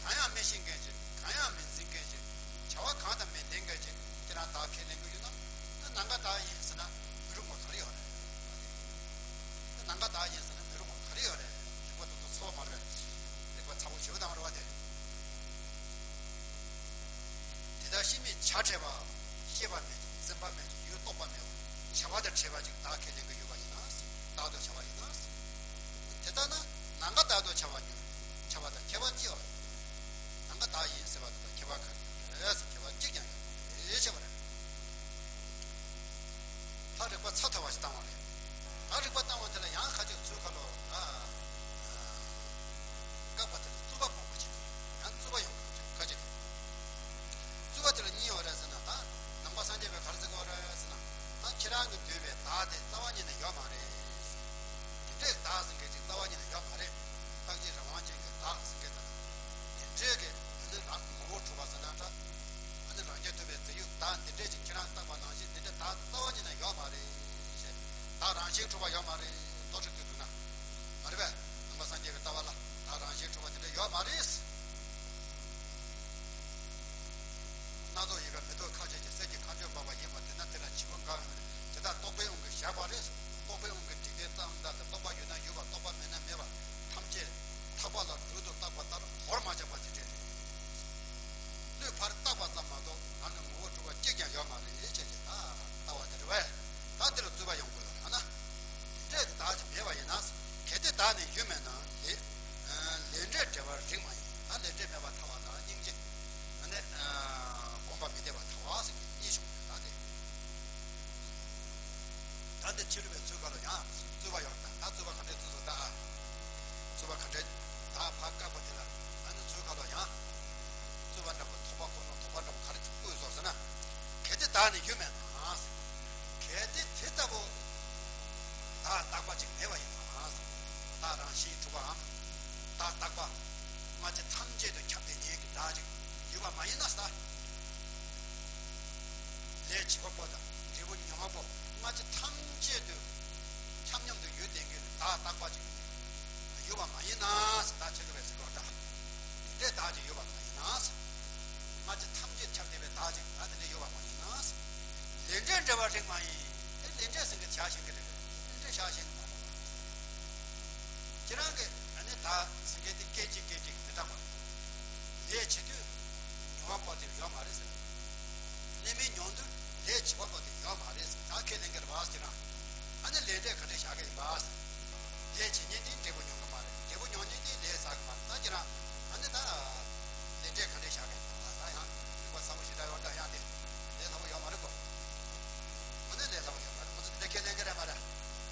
གང་ཡང་མི་ཤེས་མཁན་ཅིག་གང་ཡང་མི་འཛིན་མཁན་ཅིག་བྱ་བ་གང་དང་མི་ལྡན་མཁན་ཅིག་དེ་རང་བདག་ཁས་ལེན་གྱི་ཡོད་ན། ད་ནམ་མཁའ་བདག་ཡིན་ཟེར་ན་མི་རུང་བ་ག་རེ་ཡོད་རེད། ད་ནམ་མཁའ་བདག་ཡིན་ཟེར་ན་མི་རུང་བ་ག་རེ་ཡོད་རེད། རིག་པ་དེ་ཚོ་ཚོར་བ་མ་རེད། རིག་པ་ཚ་པོ་ཞེ་པོ་དང་རེད་བ་དེ། དེ་ལྟར་ཤེས་མིན་བྱ་བྲལ་བ། ཤེས་པ་མེད་ཅིང་འཛིན་པ་མེད་ཅིང་ཡུལ་རྟོག་པ་མེད་པ། བྱ་བ་དང་བྲལ་བ་ཅིག་བདག་ཁས་ལེན་གྱི་ཡོད་པ་ཡིན་ན། བདག་ཏུ་བྱ་བ་ཡིན་ན། དེ་ལྟ་ན་ནམ་མཁའ་བདག་ཏུ་བྱ་བར་འགྱུར། བྱ་བ་དང་ཁྱད་པར་ཅི་ཡོད། ནམ་མཁའ་བདག་ཡིན་ཟེར་བ་དེ་དང་ཁྱད་པར་ག་རེ་ཡོད་ཟེར། ཁྱད་པར་གཅིག་ཀྱང་ཡོད་མ་རེད་ཅེས་པ་རེད། ད་རིགས་པ་ཚ་ཐལ་བ་ཞིག་བཏང་བ་རེད། ད་རིགས་པ་བཏང་བ་དེ་ལ་ཡང་ཁ་ཅིག་ཚུར་ཁ་ལོ་ད། བཀག་པ་དེ་ལ་རྩོད་པ་སྤོང་བ་ཞིག་ཡང་རྩོད་པ་ཡོང་གི་རེད། ཁ་ཅིག་རྩོད་པ་དེ་ལ་གཉིས་ཡོད་རེད་ཟེར་ན། ད་ནང་པ་སངས་རྒྱས་པས་ག་རེ་ཟེར་གྱི་ཡོད་རེད་ཟེར་ན། ད་ཁྱེད་རང་གིས་འདོད་པའི་བདག་དེ་རྩ་བ་ཉིད་ནས་ཡོད་མ་རེད། དེ་འདྲའི་བདག་ཟེར་མཁན་ཅིག་རྩ་བ་ཉིད་ནས་ཡོད་མ་རེད། རྟག་གཅིག་རང་དབང་ཅན་གྱི་བདག་ཟེར་མཁན་དང་། དེ་འདྲའི་གི་ཨ་ནི་རང་ངོ་བོ་གྲུབ་པ་ཟེར་ན་འདྲ། ཨ་ནི་རང་རྒྱལ་ཐོབ་པའི་རྫས་ཡོད་བདག་འདི་འདྲས་ཅིག་ཁྱེད་རང་བཏགས་པ་ནང་བཞིན་འདི་འདྲའི་བདག་རྩ་བ་ཉིད་ནས་ཡོད་མ་རེད་ཞེས། བདག་རང་བཞིན་གྲུབ་པ་ཡོད་མ་རེད། རྡོག་ཁྲེས་ཀྱི་འདུག་ན། མ་རེད་པས། ནང་པ་སངས་རྒྱས་པའི་ལྟ་བ་ལ་བདག་རང་བཞིན་གྲུབ་པ་འདི་འདྲ་ཡོད་མ་རེད། སྣ་ཚོགས་ཡི་གེ་མེ་ཏོག་ཁ་བྱེད་ཀྱི་གསེར་གྱི་མཁའ་སྤྱོད་འབར་བ་ཡིན་པ་དེ་ན་དེ་ལ་བྱིས་པ་འགའ་ཡོད་དེ་དག་རྟོག་པའི་དབང་གིས་བཞག་པ་རེད། རྟོག་པའི་དབང་གིས་འཇིག་རྟེན་ཙམ་དག་ཏུ་རྟོག་པ་ཡོད་ན་ཡོད་པ་རྟོག་པ་མེད་ན་མེད་པ་ཐམས་ཅད་ཐག་པ་ལ་སྦྲུལ་དུ་བཏགས་པ་ལྟར་དོར་མ་བྱས་པ་དེ་འདྲས་རེད། བློས་ཕར་བཏགས་པ་ཙམ་མ་གཏོགས་རང་གི་ངོ་བོ་གྲུབ་པ་གཅིག་ཀྱང་ཡོད་མ་རེད་ཅེས་ཀྱི་ད་ལྟ་བ་དེ་རེད་བས། ད་འདི་ལ་རྩོད་པ་ཡོང་དགོས་ལ་ཡང་ན། དེ་འདྲས་ཀྱི་བདག་ཅིག་མེད་པ་ཡིན་ན། གལ་ཏེ་བདག་ནི་ཡོད་མེད་ན་ལས། ལས་འབྲས་འབྲེལ་བར་རིགས་མ་ཡིན། ད་ལས་འབྲས་མེད་པར་ཐལ་བ་དང་སྙིང་རྗེ། ཨ་ནི། སྒོམ་པ་མི་ལྡན་པར་ཐལ་བ་ཟེར་གྱི་གཉིས་བྱུང་བ་རེད་ད་དེ། ད་འདི་ཕྱི་རོལ་པའི་ཚུལ་ཁ་ལ་ཡང་རྩོད་པ་ཡོང་ད། ད་རྩོད་པ་ག་འདྲས་རྩོད་ཚུལ་ད། རྩོད་པ་ག་འདྲས། ད་ཕར་བཀག་པ་དེ་ལ་ཨ་ནི་ཚུལ་ཁ་ལ་ཡང་། རྩོད་པ་འདྲ་པོ་དོགས་པ་ཁོ་ན་དོགས་པ་འདྲ་པོ་ག་རེ་བཀོད་སོང་ཟེར་ན། གལ་ཏེ་བདག་ནི་ཡོད་མེད་ན། གལ་ཏེ་དེ་ལྟ་བུ་བདག་རྟག་པ་ཅིག་མེད་པ་ཡིན་ན། བདག་རང་བཞིན་གྲུབ་པའམ། བདག་རྟག་པ་སྔ་ཕྱི་ཐམས་ཅད་དུ་ཁྱབ་བསྡད་མཁན་གྱི་བདག་ཅིག་ཡོད་པ་མ་ཡིན་ན་ཟེར། ལས་བྱེད་པ་པོ་དང་འབྲས་བུ་མྱོང་བ་པོ་སྔ་ཕྱི་ཐམས་ཅད་དུ་ཁྱབ་མཉམ་དུ་ཡོད་བསྡད་མཁན་གྱི་བདག་རྟག་པ་ཅིག་ཡོད་པ་མ་ཡིན་ན་ཟེར། ད་ཆེ་དྲི་བའི་ཟེར་བ་འདྲ། དེ་འདྲའི་བདག་ཅིག་ཡོད་པ་མ་ཡིན་ན་ཟེར། སྔ་ཕྱི་ཐམས་ཅད་ཁྱབ་བསྡད་པའི་བདག་ཅིག་ད་དེ་འདྲ་ཡོད་པ་མ་ཡིན་ན། ལས་འབྲས་འབྲེལ་བར་རིགས་མ་ཡིན། དེ་ལས་འབྲས་ཟེར་མཁན་བྱ་ཞིང་གི་རེད། ལས་འབྲས་བྱ་ཞིང་གི་མ་རེད། ཁྱེད་རང་གི་ཨ་ནི་བདག་ཟེར་མཁན་དེ་སྐད་ཅིག་སྐད་ཅིག་མི་རྟག་པ། ལས་བྱེད་དུས་མྱོང་བ་པོ་དེ་ཡོད་མ་རེད་ཟེར། གནས་མིན་མྱོང་དུས་ལས་བྱེད་པ་པོ་དེ་ཡོད་མ་རེད་ཟེར། ད་ཁས་ལེན་གྱི་རེད་བ་ཟེར་ན། ཨ་ནི་ལས་འབྲས་ག་འདྲས་བཞག་གི་ཡིན་པ་ཟེར། ལས་བྱེད་མཁན་དེ་འབྲས་བུ་མྱོང་གི་མ་རེད། འབྲས་བུ་མྱོང་མཁན་དེ་ལས་བསགས་གི་མ་རེད། ད་ཁྱེད་རང་ཨ་ནི་ད་ལས་འབྲས་ག་འདྲས་བཞག་གི་ཡིན་པ། ད་ཡང་རིག་པ་ཚ་པོ་ཞེ་དྲག་ཡོད་འདྲ། ཡང་དེ་ལས་སླ་པོ་ཡོད་མ་རེད་གོ། ཁོ་ཚོས་ལས་སླ་པོ་ཡོད་མ་རེད། ཁོ་ཚོས་དེ་འདྲ་ཁས་ལེན་གྱི་རེད་མ་རེད།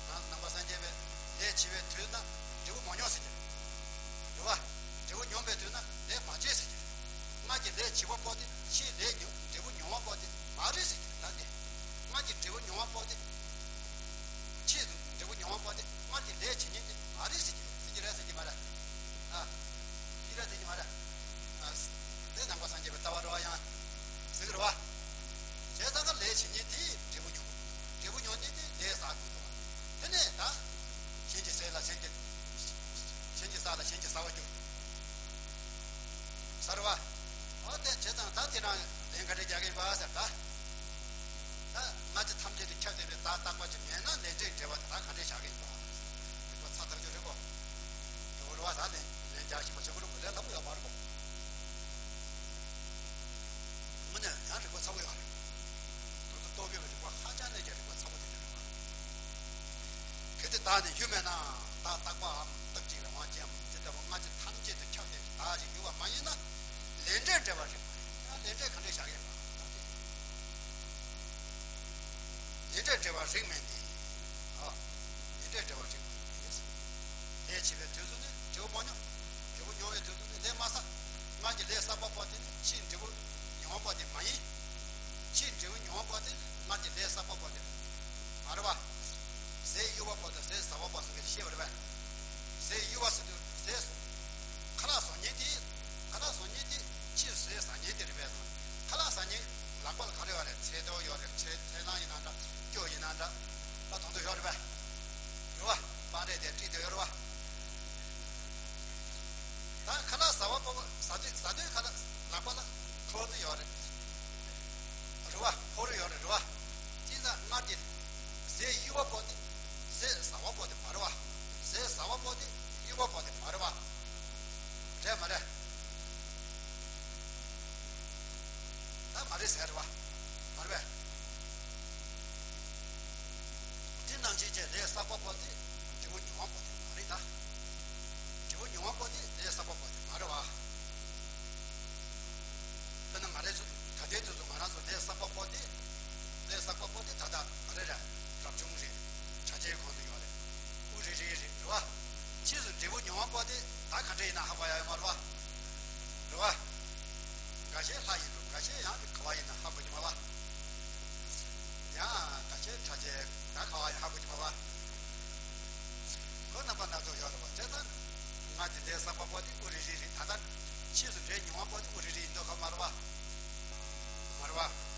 ནང་ནང་པ་སངས་རྒྱས་པས་ལས་བྱེད་པའི་དུས་ན་འབྲས་བུ་མ་མྱོང་ཟེར་གྱི་རེད་བ། འབྲས་བུ་མྱོང་བའི་དུས་ན་ལས་མ་བྱེད་ཟེར་གྱི་རེད། སྔར་གྱི་ལས་བྱེད་པ་པོ་དེ་ཕྱིའི་ལས་མྱོང་འབྲས་བུ་མྱོང་བ་པོ་དེ་མ་རེད་ཟེར་གྱི་རེད། ད་དེ་སྔར་གྱི་འབྲས་བུ་མྱོང་བ་པོ་དེ་ཕྱིས་སུ་འབྲས་བུ་མྱོང་བ་པོ་དེ་སྔར་གྱི་ལས་བྱེད་མཁན་དེ་མ་རེད་ཟེར་གྱི་རེད། ཟེར་གྱི་རེད་ཟེར་གྱི་མ་རེད། ཨ། ཅི་རེད་ཟེར་གྱི་མ་རེད། ཨ། དེ་ནང་པ་སངས་རྒྱས་པའི་ལྟ་བ་རེད་བ། ཡང་ཟེར་གྱི་རེད་བ། དེ་བྱས་ཙང་ད་དེ་རང་ལན་ག་འདྲས་རྒྱག་གི་ཡིན་པ་ཟེར་ད། ད་སྔ་ཕྱི་ཐམས་ཅད་དུ་ཁྱབ་བསྡད་པའི་བདག་རྟག་པ་ཅིག་མེད་ན་ལས་འབྲས་འབྲེལ་བ་དེ་ད་ག་འདྲས་བཞག་གི་ཡིན་པ། རིགས་པ་ཚ་ཐག་ཆོད་རེད་གོ། རེད་གོ་རེད་བ། ད་ལན་ལན་རྒྱག་ཤེས་པ་བྱེད་དགོས་རེད་གོ། ལས་སླ་པོ་ཡོད་མ་རེད་གོ། དངོས་གནས་ཡང་རིགས་པ་ཚ་པོ་ཡོད་རེད། རྡོ་རྗེ་ལྟོ་གོས་པའི་རིགས་པ་ཧ་ཅང་ནས་ཀྱང་རིགས་པ་ཚ་པོ་དེ་འདྲ་རེད་བ། གལ་ཏེ་བདག་ནི་ཡུལ་མེད་ན། བདག་རྟག་པའམ་རྟག་གཅིག་རང་དབང་ཅན་དེ་ལྟ་བུ་སྔ་ཕྱི་ཐམས་ཅད་དུ་ཁྱབ་བསྡད་པའི་བདག་ཅིག་ཡོད་པ་མ་ཡིན་ན། ལས་འབྲས་འབྲེལ་བ་རིགས་མ་ཡིན་ན་ལས་འབྲས་ག་འདྲས་བཞག་ཡོད་པ། ལས་འབྲས་འབྲེལ་བ་རིགས་མིན་ཏེ། ཨ། ལས་འབྲས་འབྲེལ་བ་རིགས་མིན་ཏེ། ལས་བྱེད་པའི་དུས་སུ་ནི་འབྲས་བུ་མ་མྱོང་། འབྲས་བུ་མྱོང་བའི་དུས་སུ་ནི་ལས་མ་བསགས། སྔར་གྱི་ལས་བསགས་པ་པོ་དེ་ནི་ཕྱིའི་འབྲས་བུ་མྱོང་བ་པོ་དེ་མ་ཡིན། ཕྱིའི་འབྲས་བུ་མྱོང་བ་པོ་དེ་ནི་སྔར་གྱི་ལས་བསགས་པ་པོ་དེ་མ་རེད་བ། ཟས་གཡོ་བ་པོ་དང་ཟས་ཟ་བ་པོ་ཟེར་གྱི་ཤེས་པ་རེད་བ། ཟས་གཡོ་བ་ཟེར་དུས་ཟས་ཁ་ལག་བཟོ་མཁན་དེ། ཁ་ལག་བཟོ་མཁན་དེ་ཕྱིའི་ཟས་ཟ་མཁན་དེ་རེད་བས། ཁ་ལག་ཟ་མཁན་ལག་པ་ལ་ག་རེ་ཡོད་རེད། ཚལ་ཏོ་ཡོད་རེད། ཚལ་ཚལ་སྣ་ཡིན་ན་འདྲ། སྐྱོ་ཡིན་ན་འདྲ། ད་དོན་དུ་ཡོད་རེད་བས། རེད་བ། སྤང་རས་དེ་བཀྲིས་དེ་ཡོད་རེད་བ། ད་ཁ་ལག་ཟ་བ་པོ་ཟ་དུས་ཟ་དུས་ཁ་ལག་ལག་པ་ལ་ཕོར་པ་ཡོད་རེད། རེད་བ། ཕོར་པ་ཡོད་རེད། རེད་བ། དེ་ཙང་སྔར་གྱི་ཟས་གཡོ་བ་པོ་དེ་ཟས་ཟ་བ་པོ་དེ་མ་རེད་བ། ཟས་ཟ་བ་པོ་དེ་གཡོ་བ་པོ་དེ་མ་རེད་བ། རེད་མ་རེད། ད་མ་རེད་ཟེར་བ། མ་རེད་པས། དེ་ནང་བཞིན་གྱི་ལས་བསགས་པ་པོ་དེ་འབྲས་བུ་མྱོང་བ་པོ་དེ་མ་རེད་ད། འབྲས་བུ་མྱོང་བ་པོ་དེ་ལས་བསགས་པ་པོ་དེ་མ་རེད་བ། དཔེར་ན་ང་རང་ཚོ་ད་ལྟའི་དུས་སུ་ང་རང་ཚོ་ལས་བསགས་པ་པོ་དེ། ལས་བསགས་པ་པོ་དེ་ད་ལྟ་ག་རེ་རེད། རབ་བྱུང་རེད། གྲྭ་ཆས་གོན་དུ་ཡོད་རེད། དབུ་རིལ་རིལ་རེད། རེད་བ། ཕྱིས་སུ་འབྲས་བུ་མྱོང་བ་པོ་དེ་ད་ག་འདྲ་ཡིན་ན་ཧ་གོ་ཡ་ཡོད་མ་རེད་བ། རེད་བ། འགའ་ཤས་ལྷ་ཡིན་འགྲོ། འགའ་ཤས་ཡང་ག་བ་ཡིན་ན་ཧ་གོ་གི་མ་བ། ཡང་འགའ་ཤས་གྲྭ་ཆས་ད་ག་བ་ཡིན་ཧ་གོ་གི་མ་བ། ཁོ་རྣམ་པ་སྣ་ཚོགས་ཡོད་རེད་བ། དེ་ལྟར་སྔར་གྱི་ལས་བསགས་པ་པོ་དེ་དབུ་རིལ་རིལ་རེད། ད་ལྟ་ཕྱིས་སུ་འབྲས་མྱོང་བ་པོ་དེ་དབུ་རིལ་རིལ་ཡིན་མདོག་ཁ་མ་རེད་བ། མ་རེད་བ།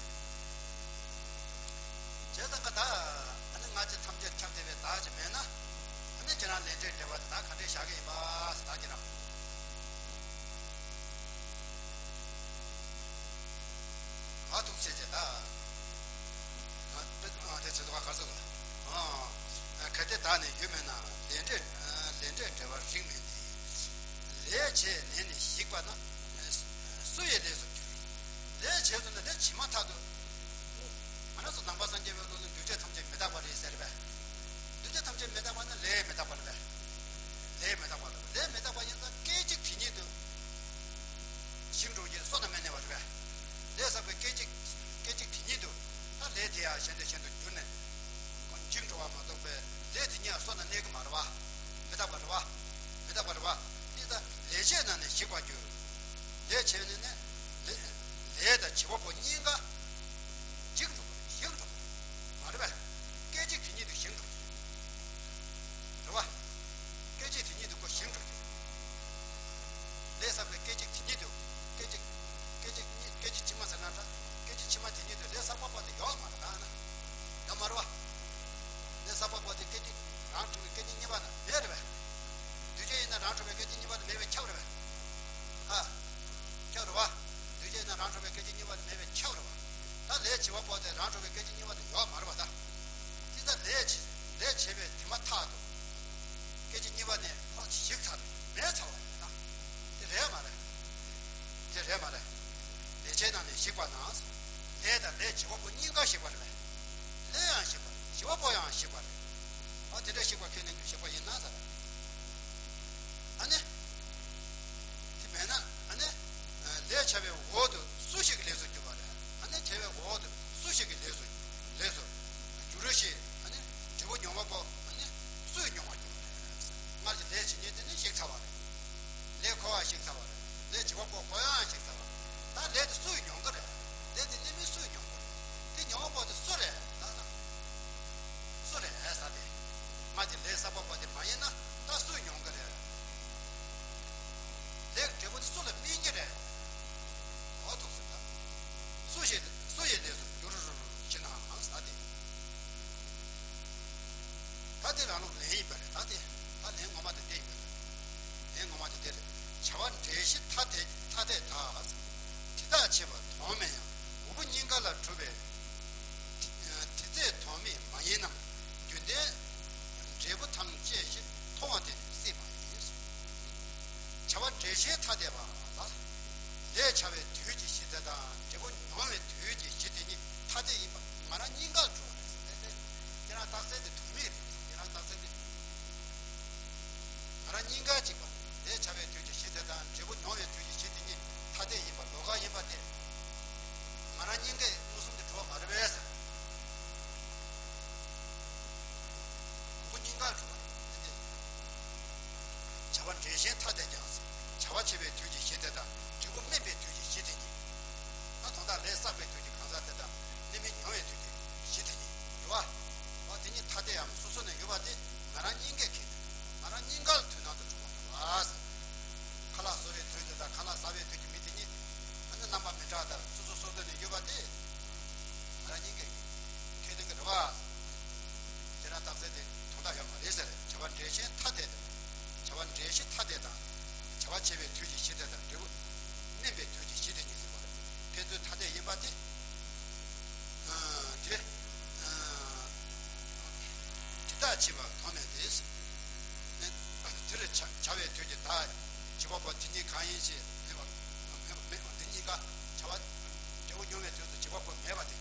བྱས་ཙང་ཀ་ད་ཨ་ནི་སྔ་ཕྱི་ཐམས་ཅད་ཁྱབ་བསྡད་པའི་བདག་ཅིག་མེད་ན། ཨ་ནི་ཁྱེད་རང་ལས་འབྲས་འབྲེལ་བ་དེ་ད་ག་འདྲས་བཞག་གི་ཡིན་པ་ཟེར། ད་ཁྱེད་རང་ཨ་ཐུག་བྱས་བྱས་ད། ཨ་དཔེ་ཨ་དེ་ཚེ་ཐོག་ག་གར་སོང་། ཨ་གལ་ཏེ་བདག་ནི་ཡུལ་མེད་ན། ལས་འབྲས་ལས་འབྲས་འབྲེལ་བ་རིགས་མིན་ཏེ། ལས་བྱས་ནས་ནི་ཞིག་པ་ན། སུ་ཡི་ལས་སུ་འགྱུར། ལས་བྱས་སོང་ན་ལས་བྱས་མ་ཐག་ཏུ། ང་རང་ཚོ་ནང་པ་སངས་རྒྱས་པའི་ལུགས་ལ་འདུས་བྱས་ཐམས་ཅད་མི་རྟག་པ་རེད་ཟེར་བས། འདུས་བྱས་ཐམས་ཅད་མི་རྟག་པ་ན་ལས་མི་རྟག་པ་རེད་པས། ལས་མི་རྟག་པ་རེད། ལས་མི་རྟག་པ་ཡིན་ཙང་སྐད་ཅིག་དེ་ཉིད་དུ་ཞིག་འགྲོ་གི་བསོད་ནམས་མི་གནས་པ་རེད་པས། ལས་བསགས་པའི་སྐད་ཅིག་སྐད་ཅིག་དེ་ཉིད་དུ་ད་ལས་དེ་ཡང་གཞན་དང་གཞན་དུ་འགྱུར་ནས་འཇིག་འགྲོ་བ་མ་གཏོགས་པའི་ལས་དེ་ཉིད་ཡང་བསོད་ནམས་གནས་ཀྱི་མ་རེད་པ། མི་རྟག་པ་རེད་པ། མི་རྟག་པ་རེད་པ། དེ་ལྟར་ལས་བྱས་ན་ནི་ཞིག་པར་འགྱུར། ལས་བྱས་ནས་ནི་ལས་ལས་དང་བྱེད་པ་པོ་གཉིས་ཀ་འཇིག་འགྲོ་གི་རེད། ཞིག་འགྲོ་གི་རེད། མ་རེད་པས། སྐད་ཅིག་དེ་ཉིད་དུ་ཞིག་འགྲོ་གི་རེད། རེད་པ། སྐད་ཅིག་དེ་ཉིད་དུ་ཁོ་ཞིག་འགྲོ་གི་རེད། ལས་བསགས་པའི་སྐད་ཅིག་དེ་ཉིད་དུ། སྐད་ཅིག་སྐད་ཅིག་གཉིས་སྐད་ཅིག་ཕྱི་མ་ཟེར་ན་འདྲ། སྐད་ཅིག་ཕྱི་མ་དེ་ཉིད་དུ་ལས་བསགས་པ་པོ་དེ་ཡོད་མ་རེད་ད་ན། ཡོད་མ་རེད་པ། ལས་བསགས་པ་པོ་དེ་སྐད་ཅིག་རང་གྲུབ་པའི་སྐད་ཅིག་གཉིས་པ་ན་མེད་རེད་པས། འདུས་བྱས་ཡིན་ན་རང་གྲུབ་པའི་སྐད་ཅིག་གཉིས་པ་ན་མེད་པས་ཁྱབ་རེད་པས། ཨ། ཁྱབ་རེད་པ། འདུས་བྱས་ཡིན་ན་རང་གྲུབ་པའི་སྐད་ཅིག་གཉིས་པ་ན་མེད་པས་ཁྱབ་རེད་པ། ད་ལས་བྱེད་པ་པོ་དེ་རང་གྲུབ་པའི་སྐད་ཅིག་གཉིས་པ་ན་ཡོད་མ་རེད་པ་ད། དེ་ལྟར་ལས་བྱེད་ལས་བྱེད་པའི་དེ་མ་ཐག་ཏུ། སྐད་ཅིག་གཉིས་པ་ནས་ཁོ་ཞིག་ཚར་མེད་ཚར་བ་རེད་ད། དེ་རེད་མ་རེད། དེ་རེད་མ་རེད། ལས་བྱེད་ན་ནི་ཞིག་པ་ན། ལས་དང་ལས་བྱེད་པ་པོ་གཉིས་ཀ་ཞིག་པ་རེད་པས། ལས་ཡང་ཞིག་པ་རེད། བྱེད་པ་པོ་ཡང་ཞིག་པ་རེད། ཨ་དེ་འདྲ་ཞིག་པ་ཁྱོད་ནི་ཞིག་པ་ཡིན་ན་ཟེར། ཨ་ནི། དེ་མེད་ན་ཨ་ནི། ལས་བྱ་བའི་འོག་ཏུ་སུ་ཞིག་གི་ལས་སུ་འགྱུར་བ་རེད། ཨ་ནི་བྱ་བའི་འོག་ཏུ་སུ་ཞིག་གི་ལས་སུ་ལས་སུ་འགྱུར་ཞེས། ཨ་ནི་འབྲས་བུ་མྱོང་བ་པོ་ཨ་ནི་སུས་མྱོང་བར་འགྱུར་བ་རེད། སྔར་གྱི་ལས་བྱེད་མཁན་དེ་ནི་ཞིག་ཚར་བ་རེད། ལས་འཁོར་བ་ཞིག་ཚར་བ་རེད། ལས་བྱེད་པ་པོ་ཁོ་ཡང་ཞིག་ཚར་བ་རེད། ད་ལས་དེ་སུས་མྱོང་གི་རེད། ལས་དེ་གནས་མིན་སུས་མྱོང་གི་རེད། དེ་མྱོང་བ་པོ་དེ་སུ་རེད་ད་ན། སུ་རེད་ཟེར་ཏེ། སྔར་གྱི་ལས་བསགས་པ་པོ་དེ་མ་ཡིན་ན་ད་སུས་མྱོང་གི་རེད། ལས་ཀྱི་འབྲས་བུ་དེ་སུ་ལ་སྨིན་གྱི་རེད། འོ་ཐུགས་སུ་ད། སུ་ཞིག་སུ་ཡི་ལས་སུ་འགྱུར་ཞེ་ན་ཟེར་ཏེ། ད་དེ་རང་ལུགས་ལན་ཡིན་པ་རེད། ད་དེ་ད་ལན་ངོ་མ་དེ་དེ་ཡིན་པ་རེད། ལན་ངོ་མ་དེ་དེ་རེད། བྱ་བ་འབྲས་གཞི་ཐ་དད་ཐ་དད་དག་དོན་མེད་ཡང་། འོག་པོ་གཉིས་ཀ་ལ་གྲུབ་པའི་དེ་ཚེ་དོན་མེད་མ་ཡིན་ནམ། རྒྱུ་ལྡན་འབྲས་བུ་ཐམས་ཅད་ཞིག་མཐོང་བ་དེ་ནི་སྲིད་མ་ཡིན། བྱ་བ་འབྲས་གཞན་ཐ་དད་པ་ལ། ལས་བྱ་བའི་དུས་ཀྱི་གཞི་དེ་དང་འབྲས་བུ་མྱོང་བའི་དུས་ཀྱི་གཞི་དེ་གཉིས་ཐ་དད་ཡིན་པ་ང་རང་གཉིས་ཀར་གྲུབ་པ་རེད་ཟེར་ཏེ། ཁྱེད་རང་རྟགས་གསལ་དེ་དོན་མེད་རེད། ཁྱེད་རང་རྟགས་གསལ་དེ། ང་རང་གཉིས་ཀ་གཅིག་པ། ལས་བྱ་བའི་དུས་ཀྱི་གཞི་དེ་དང་འབྲས་བུ་མྱོང་བའི་དུས་ཀྱི་གཞི་དེ་གཉིས་ཐ་དད་ཡིན་པ་ལོགས་ཀ་ཡིན་པ་དེ། ང་རང་གཉིས་ཀས་མངོན་སུམ་དུ་གྲུབ་པ་མ་རེད་པས། འོག་པོ་གཉིས་ཀར་གྲུབ་པ་རེད་དེ། བྱ་བ་འབྲས་གཞན་ཐ་དད་ཀྱང་། བྱ་བ་བྱེད་པའི་དུས་ཀྱི་གཞི་དེ་དང་འབྲས་བུ་སྨིན་པའི་དུས་ཀྱི་གཞི་དེ་གཉིས། ད་དོན་དག་ལས་བསགས་པའི་དུས་ཀྱི་གང་ཟག་དེ་དང་གནས་མིན་མྱོང་བའི་དུས་ཀྱི་གཞི་དེ་གཉིས་ཡོད་པ། འོ་དེ་གཉིས་ཐ་དད་ཡང་སོ་སོ་ནས་ཡོད་པ་དེ་ང་རང་གཉིས་ཀས་མཁྱེན་ནས། ང་རང་གཉིས་ཀར་མཐུན་སྣང་དུ་གྲུབ་པ་རེད་པ། ཁ་ལག་བཟོ་བའི་དུས་དེ་དང་ཁ་ལག་ཟ་བའི་དུས་ཀྱི་མི་དེ་གཉིས། ཨ་ནི་རྣམ་པ་མི་འདྲ་དང་སོ་སོ་སོ་སོ་ནས་ཡོད་པ་དེ་ང་རང་གཉིས་ཀས་མཁྱེན་ནས་གི་རེད་པ། དེ་ན་རྟགས་གསལ་དེ་དོན་དག་ཡོད་མ་རེད་ཟེར། བྱ་བ་འབྲས་གཞན་ཐ་དད་དང་། བྱ་བ་འབྲས་གཞི་ཐ་དད་དང་། བྱ་བ་བྱེད་པའི་དུས་ཀྱི་གཞི་དེ་དང་འབྲས་བུ་སྨིན་པའི་དུས་ཀྱི་གཞི་དེ་གཉིས་ཟེར་བ་རེད། ཕན་ཚུན་ཐ་དད་ཡིན་པ་དེ། ཨ་དེ། ཨ་དེ་དག་བྱེད་པ་གང་མེད་དེ། དེར་བྱ་བྱ་བའི་དུས་ཀྱི་བདག་བྱེད་པ་པོ་དེ་གཉིས་གང་ཡིན་ཞེས་མེད་པ་མེད་པ་མེད་པ་དེ་གཉིས་ཀ་བྱ་བ་འབྲས་བུ་མྱོང་བའི་དུས་སུ་བྱེད་པ་པོ་མེད་པ་དེ།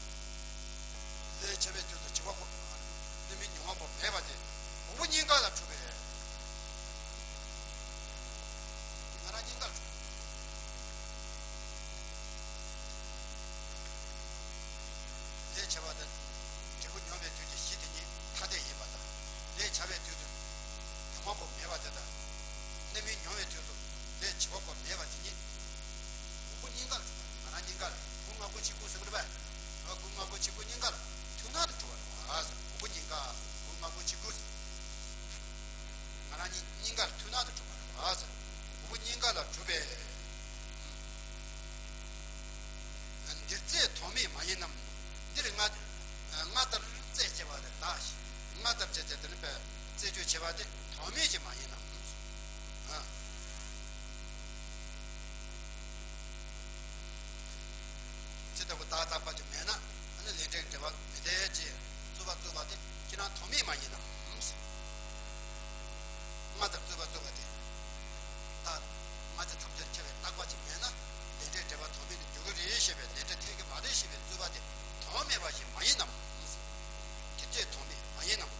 ལས་བྱ་བའི་དུས་སུ་བྱེད་པ་པོ་གནས་མིན་མྱོང་བ་པོ་མེད་པ་དེ། འོག་པོ་གཉིས་ཀ་ལ་གྲུབ་པས། ང་རང་གཉིས་ཀར་གྲུབ། ལས་བྱ་བ་དང་འབྲས་བུ་མྱོང་བའི་དུས་ཀྱི་གཞི་དེ་གཉིས་ཐ་དད་ཡིན་པ་དང་། ལས་བྱ་བའི་དུས་སུ་དོན་མ་པོ་མེད་པ་དེ་དང་། གནས་མིན་མྱོང་བའི་དུས་སུ་ལས་བྱེད་པ་པོ་མེད་པ་དེ་གཉིས། འོག་པོ་གཉིས་ཀར་གྲུབ་པ། ང་རང་གཉིས་ཀར་སྐུ་ལྔ་སྐུ་ཕྱི་སྐུ་ཟེར་གི་རེད་པས། སྐུ་ལྔ་སྐུ་ཕྱི་སྐུ་གཉིས་ཀར་མཐུན་སྣང་དུ་གྲུབ་པ་རེད་པ། འོག་པོ་གཉིས་ཀ་སྐུ་ལྔ་སྐུ་ཕྱི་སྐུ། ང་རང་གཉིས་གཉིས་ཀར་མཐུན་སྣང་དུ་གྲུབ་པ་རེད་པ། འོག་པོ་གཉིས་ཀ་ལ་གྲུབ་པས། འདིར་རྩེ་དོན་མེད་མ་ཡིན་ནམ། འདིར་སྔ་སྔ་ལྟར་རྩེ་བྱེད་པ་རེད་ལ། སྔ་ལྟར་བྱས་ཏེ་དེ་ནི་པའི་རྩེ་གཅོད་བྱེད་པ་དེ་དོན་མེད་ཅིག་མ་ཡིན་ནམ། ཨ། ཇི་ལྟ་བུ་བདག་རྟག་པ་ཅིག་མེད་ན། ཨ་ནི་ལས་འབྲས་འབྲེལ་བ་མི་འཐད་ཅེས་རྩོད་པ་རྩོད་པ་དེ་ཁྱེད་རང་དོན་མེད་མ་ཡིན་ནམ། སྔ་ལྟར་རྩོད་པ་རྩོད་པ་དེ། རྟག་སྔ་ཕྱི་ཐམས་ཅད་ཁྱབ་པའི་རྟག་པ་ཅིག་མེད་ན། ལས་འབྲས་འབྲེལ་བ་དོན་མེད་དུ་འགྱུར་གྱི་རེད་ཞེས་པའི་ལས་འབྲས་འཐད་ཀྱི་མ་རེད་ཞེས་པའི་རྩོད་པ་དེ་དོན་མེད་པ་ཞིག་མ་ཡིན་ནམ། དེ་ཚེ་དོན་མེད་མ་ཡིན་ནམ།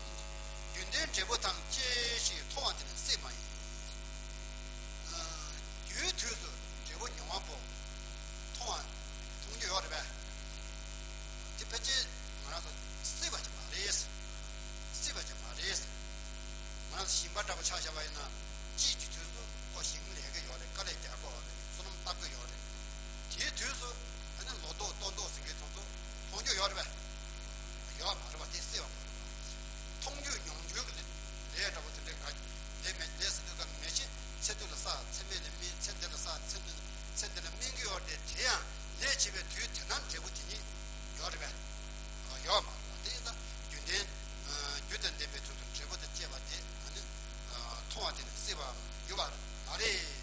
རྒྱུ་ལྡན་འབྲས་བུ་ཐམས་ཅད་ཞིག་མཐོང་བ་དེ་ནི་སྲིད་མ་ཡིན། རྒྱུའི་དུས་སུ་འབྲས་བུ་མྱོང་བ་པོ་མཐོང་བ་མཐོང་རྒྱུ་ཡོད་རེད་པས། དེ་ཕལ་ཆེར་ང་རང་ཚོ་སྲིད་པ་ཅིག་མ་རེད། སྲིད་པ་ཅིག་མ་རེད། ང་རང་ཚོ་ཞིང་པ་འདྲ་པོ་ཆ་བཞག་པ་ཡིན་ན། དཔྱིད་ཀྱི་དུས་སུ་ཁོ་ཞིང་ལས་ཀྱི་ཡོད་རེད། དཀའ་ལས་རྒྱག་དགོས་རེད། སོ་ནམ་བཏབ་ཀྱི་ཡོད་རེད། དེའི་དུས་སུ་ཨ་ནི་ལོ་ཏོག་སྟོན་ཏོག་ཟེར་མཁན་དེ་ཚོ་མཐོང་རྒྱུ་ཡོད་རེད་པས། ཡོད་མ་རེད་པ། དེ་སྲིད་པ་མ་རེད། མཐོང་རྒྱུ་མྱོང་རྒྱུ་གི་ལས་འདྲ་པོ་དེ་འདྲའི་ག་ལས་མེད། ལས་ཟེར་དུས་ག་མེད་ཅིང་ཚེ་དུས་ལ་བསགས། ཚེ་སྨད་ལ་སྨིན། ཚེ་འདི་ལ་བསགས། ཚེ་འདི་ཚེ་འདི་ལ་སྨིན་གྱི་ཡོད་རེད། དེ་ཡང་ལས་བྱེད་པའི་དུས་དེ་ན་འབྲས་བུ་དེ་ཉིད་ཡོད་རེད་པས། ཡོད་མ་རེད་པ། དེ་ཡིན་ཙང་རྒྱུ་ལྡན་རྒྱུ་དང་ལྡན་པའི་དུས་སུ་འབྲས་བུ་དང་བཅས་པ་དེ་ཨ་ནི་མཐོང་བ་དེ་ནི་སྲིད་པ་ཡོད་པ་མ་རེད།